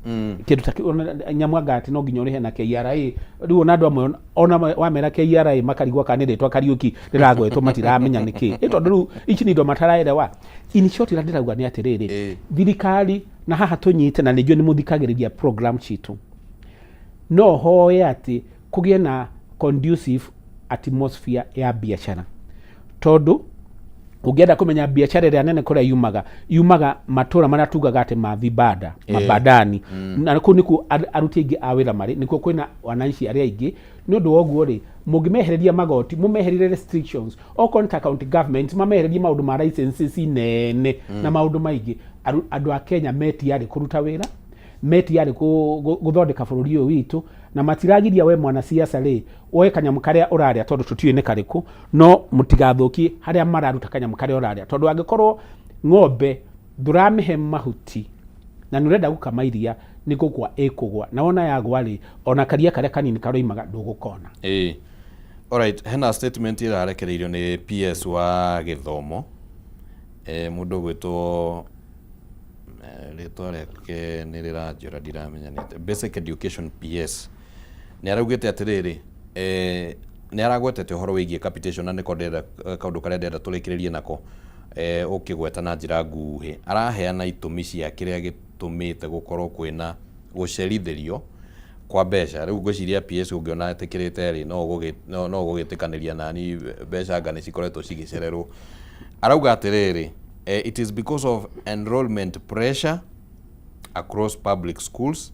kĩndũ ta kĩu, nyamũ anga atĩ no nginya ũrĩhe na KRA. Rĩu ona andũ amwe ona wamera KRA makarigwo kana nĩ rĩtwa Kariũki rĩragwetwo, matiramenya nĩkĩ. Ĩ tondũ rĩu ici nĩ indo mataraelewa. In short, ĩrĩa ndĩrauga nĩ atĩrĩrĩ, thirikari, na haha tũnyite, na nĩnjũĩ nĩ mũthikagĩrĩria program citũ, no hoe atĩ kũgĩe na conducive atmosphere ya biacara, tondũ ũngĩenda kũmenya biacara ĩrĩa nene kũrĩa yumaga, yumaga matũra marĩa tugaga atĩ ma vibanda, mabandani, na kũu nĩkuo aruti aingĩ a wĩra marĩ, nĩkuo kwĩna wananchi arĩa aingĩ. Nĩ ũndũ wa ũguo rĩ, mũngĩmehereria magoti, mũmehererie restrictions, okorwo nĩ ta county government, mamehererie maũndũ ma licenses nene na maũndũ maingĩ, andũ a Kenya metiarĩ kũruta wĩra, metiarĩ gũthondeka bũrũri ũyũ witũ, na matiragiria we mwanasiasa rĩ woe kanyamũ karĩa ũrarĩa, tondũ tũtiũĩ nĩ karĩkũ, no mũtigathũkie harĩa mararuta kanyamũ karĩa ũrarĩa, tondũ angĩkorwo ng'ombe ndũramĩhe mahuti na nĩ ũrenda gũkama iria, nĩ kũgwa ĩkũgwa, na wona yagwa rĩ, ona karia karĩa kanini karoimaga ndũgũkona. Ĩĩ. Alright, hena statement ĩrarekereirio nĩ PS wa gĩthomo, mũndũ ũgwĩtwo, rĩtwa rĩake nĩ rĩranjũra, ndiramenya nĩ atĩa. Basic Education PS nĩ araugĩte atĩrĩrĩ, nĩ aragwetete ũhoro wĩgiĩ capitation, na nĩko ndĩrenda, kaũndũ karĩa ndĩrenda tũrĩkĩrĩrie nako, ũkĩgweta na njĩra nguhĩ. Araheana itũmi cia kĩrĩa gĩtũmĩte gũkorwo kwĩna gũcerithĩrio kwa mbeca. Rĩu ngwĩciria PS ũngĩona etĩkĩrĩte rĩ, no ũgũgĩtĩkanĩria nani mbeca anga nĩ cikoretwo cigĩcererwo. Arauga atĩrĩrĩ, it is because of enrollment pressure across public schools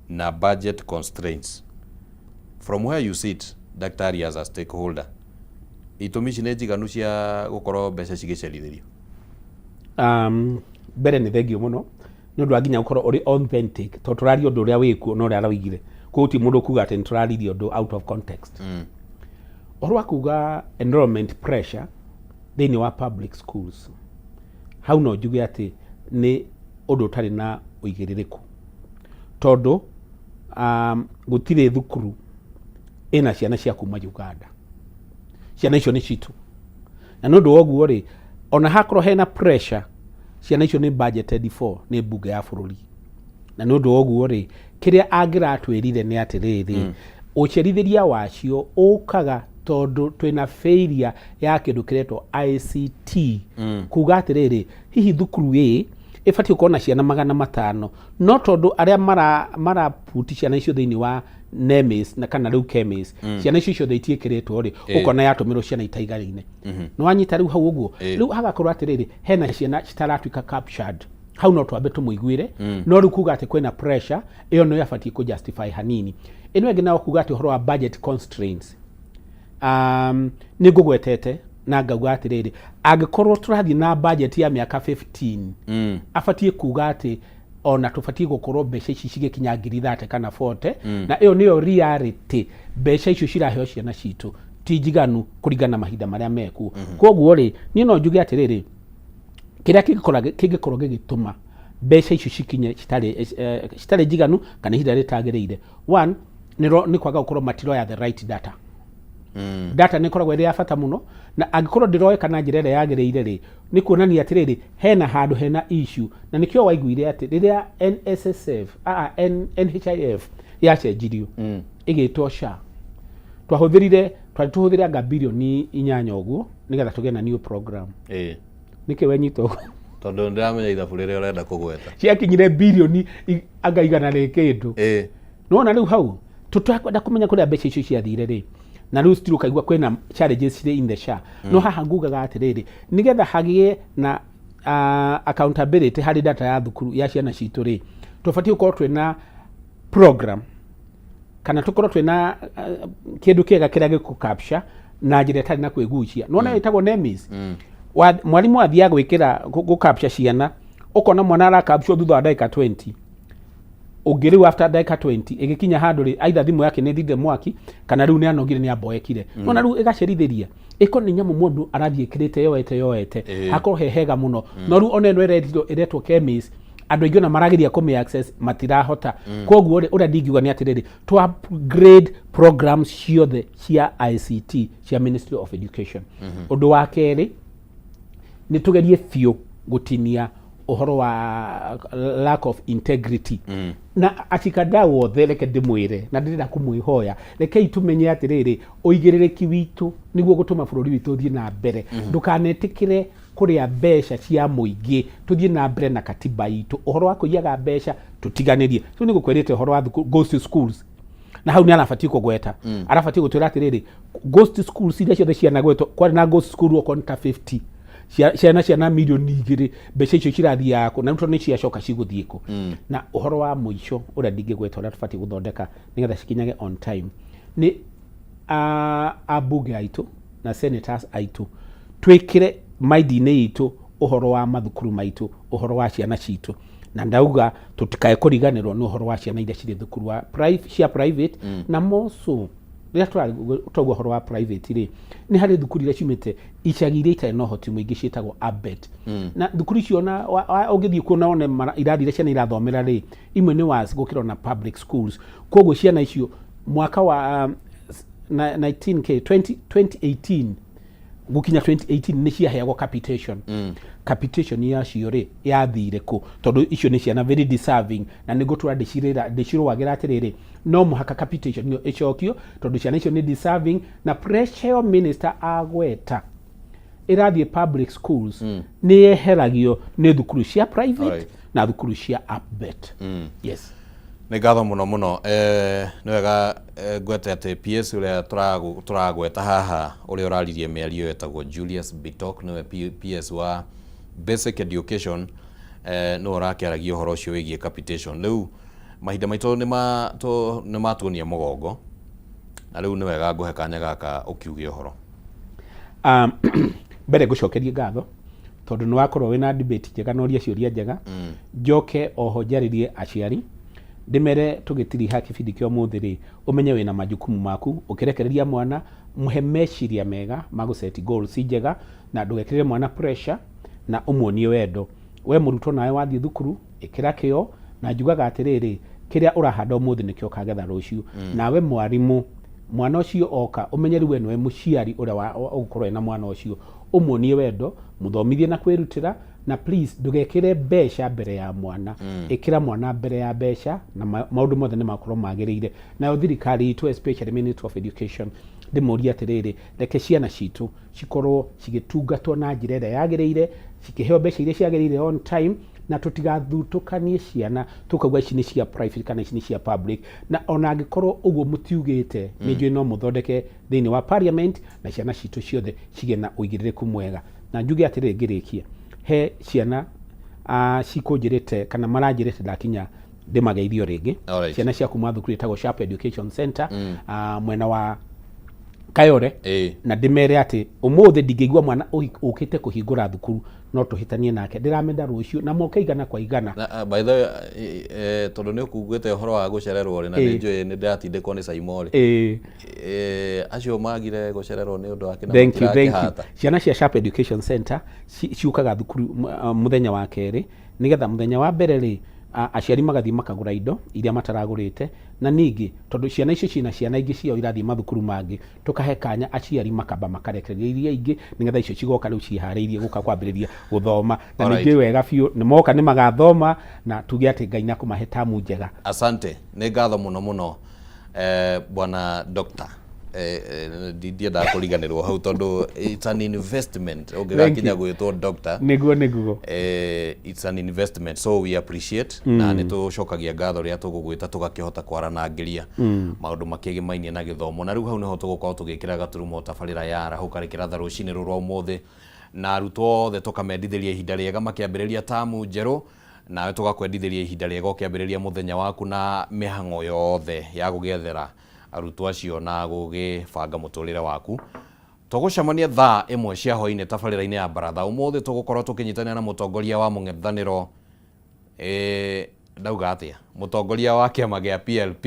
na budget constraints. From where you sit, daktari, as a stakeholder, itũmi ici nĩ njiganu cia gũkorwo mbeca cigĩcerithĩrio? Mbere nĩ thengio mũno nĩ ũndũ wa nginya gũkorwo ũrĩ authentic, tondũ tũraria ũndũ ũrĩa wĩkuo na ũrĩa araugire, koguo ti mũndũ kuga atĩ nĩ tũraririe ũndũ out of context. Ũhoro wa kuga enrollment pressure thĩinĩ wa public schools, hau no njuge atĩ nĩ ũndũ ũtarĩ na ũigĩrĩrĩku, tondũ gũtirĩ thukuru ĩna ciana cia kuma Uganda. Ciana icio nĩ citũ, na nĩ ũndũ wa ũguo rĩ, ona hakorwo hena pressure, ciana icio nĩ budgeted for nĩ mbunge ya bũrũri. Na nĩ ũndũ wa ũguo rĩ, kĩrĩa angĩratwĩrire nĩ atĩrĩrĩ, ũcerithĩria wacio ũkaga tondũ twĩna failure ya kĩndũ kĩretwo ICT, kuga atĩrĩrĩ, hihi thukuru ĩ ĩbatiĩ gũkorwo na ciana 500, no tondũ arĩa maraputi ciana icio thĩinĩ wa NEMIS na kana rĩu KEMIS, ciana icio ciothe itiĩkĩrĩtwo rĩ, ũkona yatũmĩrwo ciana itaiganaine. Nĩ wanyita rĩu hau ũguo? Rĩu hagakorwo atĩrĩrĩ, hena ciana citaratuĩka captured. Hau no twambe tũmũiguĩre, no rĩu kuga atĩ kwĩna pressure ĩyo no yabatiĩ kũ justify hanini. Ĩno ĩngĩ nayo kuga atĩ ũhoro wa budget constraints, nĩ ngũgwetete na ngauga atĩrĩrĩ, angĩkorwo tũrathiĩ na budget ya mĩaka 15, abatiĩ kuga atĩ ona tũbatiĩ gũkorwo mbeca ici cigĩkinya ngiri 30 kana 40, na ĩyo nĩyo reality. Mbeca icio ciraheo ciana citũ ti njiganu kũringana na mahinda marĩa mekuo. Koguo rĩ, niĩ no njuge atĩrĩrĩ, kĩrĩa kĩngĩkorwo gĩgĩtũma mbeca icio cikinye citarĩ njiganu kana ihinda rĩtagĩrĩire, one nĩ kwaga gũkorwo matiroya the right data. Data nĩ ĩkoragwo ĩrĩ ya bata mũno, na angĩkorwo ndĩroeka na njĩra ĩrĩa yagĩrĩire rĩ, nĩ kuonania atĩrĩrĩ, hena handũ hena issue. Na nĩkĩo waiguire atĩ rĩrĩa NSSF, NHIF yacenjirio ĩgĩtwo SHA, twahũthĩrire, twarĩ tũhũthĩre anga birioni 8 ũguo nĩgetha tũgĩe na new program. Nĩkĩ wenyita ũguo? Tondũ ndĩramenya ithabu rĩrĩa ũrenda kũgweta. Ciakinyire birioni anga igana rĩ kĩndũ. Nĩwona rĩu hau tũtakwenda kũmenya kũrĩa mbeca icio ciathire rĩ, na rĩu still ũkaigua kwĩna challenges cirĩ in the SHA. No haha ngugaga atĩrĩrĩ, nĩgetha hagĩe na accountability harĩ data ya thukuru ya ciana citũ rĩ, tũbatiĩ gũkorwo twĩna program. Kana tũkorwo twĩna kĩndũ kĩega kĩrĩa gĩkũ capture na njĩra ĩtarĩ na kwĩgucia. Nĩwona ĩtagwo NEMIS. Mwarimũ athiaga gwĩkĩra gũ capture ciana, ũkona mwana ara capture thutha wa ndagĩka 20, ũngĩ rĩu after ndagĩka 20 ĩgĩkinya handũ rĩ, either thimũ yake nĩ ĩthirire mwaki kana rĩu nĩ anogire, nĩ amboekire. Nona rĩu ĩgacerithĩria ĩko nĩ nyamũ mũndũ arathiĩ ĩkĩrĩte yoete yoete. Hakorwo he hega mũno, no rĩu ona ĩno ĩretwo ĩretwo KEMIS, andũ aingĩ ona marageria kũmĩ access matirahota. Koguo rĩ, ũrĩa ndingiuga nĩ atĩrĩrĩ, to upgrade programs ciothe cia ICT cia Ministry of Education. Ũndũ wa kerĩ, nĩ tũgerie biũ gũtinia ũhoro wa lack of integrity na ashikadau othe. Reke ndĩmwĩre na ndĩrenda kũmwĩhoya, rekei tũmenye atĩrĩrĩ, ũigĩrĩrĩki witũ nĩguo gũtũma bũrũri witũ ũthiĩ na mbere. Ndũkanetĩkĩre kũrĩa mbeca cia mũingĩ. Tũthiĩ na mbere na katiba itũ. Ũhoro wa kũiyaga mbeca tũtiganĩrie. Rĩu nĩ gũkwĩrĩte ũhoro wa ghost schools, na hau nĩ arabatiĩ kũgweta, arabatiĩ gũtwĩra atĩrĩrĩ, ghost schools iria ciothe cianagwetwo, kwarĩ na ghost school okorwo nĩ ta 50 ciana 2 mirioni, mbeca icio cirathiaga kũ? Na rĩu tondũ nĩ ciacoka cigũthiĩ kũ? Na ũhoro wa mũico ũrĩa ndingĩgweta, ũrĩa tũbatiĩ gũthondeka nĩgetha cikinyage on time, nĩ ambunge aitũ na senators aitũ, twĩkĩre maindi-inĩ itũ ũhoro wa mathukuru maitũ, ũhoro wa ciana citũ. Na ndauga tũtikae kũriganĩrwo nĩ ũhoro wa ciana iria cirĩ thukuru wa cia private. Na moso rĩrĩa tũrauga ũhoro wa private rĩ, nĩ harĩ thukuru iria ciumĩte icagi iria itarĩ na ũhoti mũingĩ ciĩtagwo ABET. Na thukuru icio na ũngĩthiĩ kuo na wone irathi iria ciana irathomera rĩ, imwe nĩ worse gũkĩra ona public schools. Koguo ciana icio mwaka wa 19k 20, 2018 gukinya 2018 nĩ ciaheagwo capitation. Capitation yacio rĩ, yathire kũ? Tondũ icio nĩ ciana very deserving, na nĩ ngũtũra ndĩcirũagĩra atĩrĩrĩ, no mũhaka capitation ĩyo ĩcokio, tondũ ciana icio nĩ deserving. Na pressure ĩyo minister agweta ĩrathiĩ public schools nĩ yeheragio nĩ thukuru cia private na thukuru cia ABET. Yes. Nĩ ngatho mũno mũno. Nĩ wega ngwete atĩ PS ũrĩa tũragweta haha, ũrĩa ũraririe mĩario, etagwo Julius Bitok, nĩwe PS wa Basic Education. Nĩwe ũrakĩaragia ũhoro ũcio wĩgiĩ capitation. Rĩu mahinda maitũ nĩ matuonia mũgongo, na rĩu nĩ wega ngũhe kanya gaka ũkiuge ũhoro. Mbere ngũcokerie ngatho tondũ nĩ wakorwo wĩna debate njega na ũria ciũria njega. Njoke oho njarĩrie aciari, ndĩmere tũgĩtiriha kĩbindi kĩa ũmũthĩ rĩ, ũmenye wĩna majukumu maku. Ũkĩrekereria mwana, mũhe meciria mega ma gũ set goals njega, na ndũgekĩrĩre mwana pressure, na ũmuonie wendo. We mũrutwo nawe wathiĩ thukuru, ĩkĩra kĩo, na njugaga atĩrĩrĩ, kĩrĩa ũrahanda ũmũthĩ nĩkĩo ũkagetha rũciũ. Nawe mwarimũ, mwana ũcio oka, ũmenye rĩu we nĩwe mũciari ũrĩa ũgũkorwo ena mwana ũcio, ũmuonie wendo, mũthomithie na kwĩrutĩra. Na please ndũgekĩre mbeca mbere ya mwana. Ĩkĩra mwana mbere ya mbeca, na maũndũ mothe nĩ makorwo magĩrĩire. Nayo thirikari itũ, especially Ministry of Education, ndĩmũrie atĩrĩrĩ, reke ciana citũ cikorwo cigĩtungatwo na njĩra ĩrĩa yagĩrĩire, cikĩheo mbeca iria ciagĩrĩire on time, na tũtigathutũkanie ciana tũkauga ici nĩ cia private kana ici nĩ cia public. Na ona angĩkorwo ũguo mũtiugĩte, nĩ njũĩ no mũthondeke thĩinĩ wa parliament, na ciana citũ ciothe cigĩe na ũigĩrĩrĩku mwega. Na njuge atĩrĩrĩ ngĩrĩkia, he ciana cikũnjĩrĩte kana maranjĩrĩte ndakinya ndĩmageithio rĩngĩ. Ciana cia kuma thukuru ĩtagwo Sharp Education Center, mwena wa Kayore. Na ndĩmere atĩ ũmũthĩ ndingĩigua mwana ũkĩte kũhingũra thukuru no tũhĩtanie nake. Ndĩramenda rũciũ na moke igana kwa igana. Na, by the way, tondũ nĩ ũkugĩte ũhoro wa gũcererwo rĩ, na nĩ njũĩ nĩ ndĩratindĩkwo nĩ Saimo rĩ, acio magire gũcererwo nĩ ũndũ wa kĩna? Thank you, thank you. Matirakĩhata. Ciana cia Sharp Education Center ciũkaga thukuru mũthenya wa kerĩ, nĩgetha mũthenya wa mbere rĩ, aciari magathiĩ makagũra indo iria mataragũrĩte. Na ningĩ tondũ ciana icio ciĩna ciana ingĩ ciao irathiĩ mathukuru mangĩ, tũkahe kanya aciari makamba makarekereria iria ingĩ, nĩgetha icio cigoka rĩu ciĩharĩirie gũka kwambĩrĩria gũthoma. Na ningĩ wega biũ nĩ moka nĩ magathoma, na tuge atĩ Ngai nĩ akũmahe tamu njega. Asante, nĩ ngatho mũno mũno, bwana doctor. Ndiendaga kũriganĩrwo hau tondũ it's an investment ũngĩgakinya gwĩtwo doctor. Nĩguo. It's an investment, so we appreciate, na nĩ tũcokagia ngatho rĩrĩa tũgũgwĩta tũgakĩhota kwaranangĩria maũndũ makĩgĩmainie na gĩthomo. Na rĩu hau nĩho tũgũkorwo tũgĩkĩra gaturumo tabarĩra ya arahũka rĩkĩratha rũcinĩ rũrũ rwa ũmũthĩ, na arutwo othe tũkamendithĩria ihinda rĩega makĩambĩrĩria tamu njerũ. Nawe tũgakwendithĩria ihinda rĩega ũkĩambĩrĩria mũthenya waku na mĩhang'o yothe ya gũgĩethera arutwo acio na gũgĩbanga mũtũrĩre waku. Tũgũcemania thaa 1 cia hwaĩ-inĩ tabarĩra-inĩ ya baratha. Ũmũthĩ tũgũkorwo tũkĩnyitanĩra na mũtongoria wa mũng'ethanĩro, ndauga atĩa, mũtongoria wa kĩama gĩa PLP,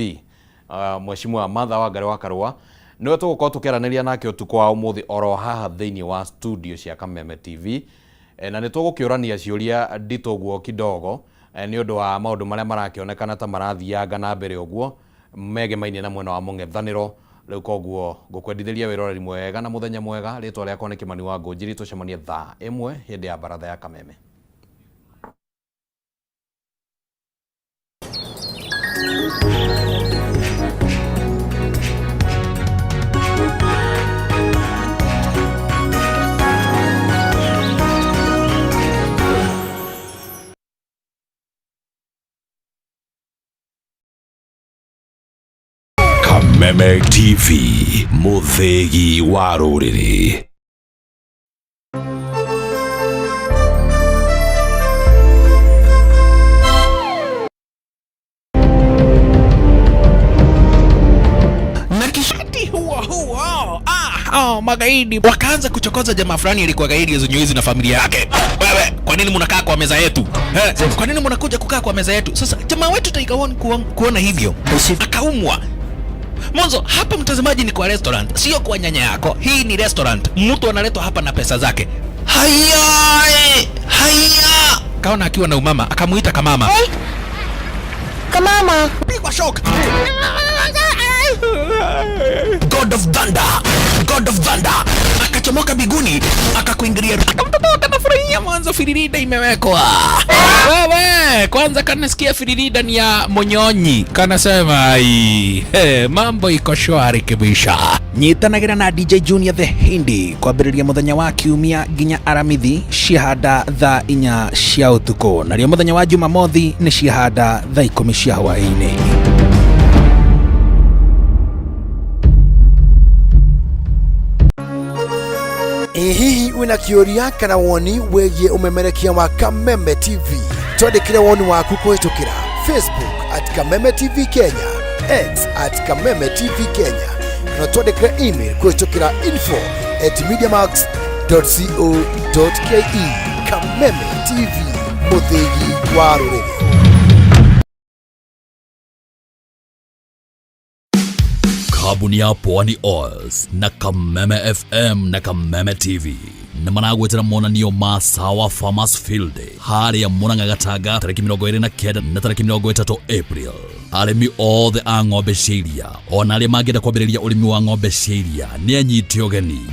Mheshimiwa Martha Wangari wa Karua, nĩwe tũgũkorwo tũkĩaranĩria nake ũtukũ wa ũmũthĩ oro haha thĩinĩ wa studio cia Kameme TV. Na nĩ tũgũkĩũrania ciũria nditũ ũguo kidogo, nĩ ũndũ wa maũndũ marĩa marakĩonekana ta marathianga na mbere ũguo megemainie na mwena wa mũng'ethanĩro. Rĩu koguo ngũkwendithĩria wĩroreri mwega na mũthenya mwega. Rĩtwa rĩakwa nĩ Kĩmani wa Ngũnjiri, tũcemanie thaa 1 hĩndĩ ya baratha ya Kameme. Kameme TV, mũthĩgi wa rũrĩrĩ. Na kishati huo huo, magaidi wakaanza kuchokoza jamaa fulani alikuwa gaidi zenye na familia yake. Wewe, kwa nini mnakaa kwa meza yetu? Kwa nini mnakuja kukaa kwa meza yetu? Sasa jamaa wetu Tiger One kuona hivyo akaumwa. Mwanzo hapa mtazamaji ni kwa restaurant, sio kwa nyanya yako. Hii ni restaurant. Mtu analetwa hapa na pesa zake. Haya, haya. Kaona akiwa na umama, akamuita kamama. Hey. Kamama. Pigwa shock. God of Thunder, God of Thunder akachomoka biguni akakuingilia, akamtotoa akanafurahia. Mwanzo firirida imewekwa. Wewe kwanza kanasikia firirida ni ya monyonyi, kanasema ai, hey, mambo iko shwari kibisha. Nyitanagira na DJ Junior the Hindi kwambĩrĩria mũthenya wa kiumia nginya Aramithi ciahanda thaa 4 cia ũtukũ, narĩo mũthenya wa Jumamothi nĩ ciahanda thaa 10 cia hwaĩ-inĩ. Hihi wina kiuria kana woni wegie umemerekia wa Kameme TV? Twandikire woni waku kuhitukira Facebook at Kameme TV Kenya, X at Kameme TV Kenya, kana twandikire email kuhitukira info@mediamax.co.ke. Kameme TV, muthigi wa ruriri. Kambuni ya Pwani Oils na Kameme FM na Kameme TV nĩ maragwĩtĩra monanio ma Sawa Farmers Field Day harĩa Murang'a Gatanga tarĩki 29 na tarĩki 30 April. Arĩmi othe a ng'ombe cia iria ona arĩa mangĩenda kwambĩrĩria ũrĩmi wa ng'ombe cia iria nĩ anyite ũgeni.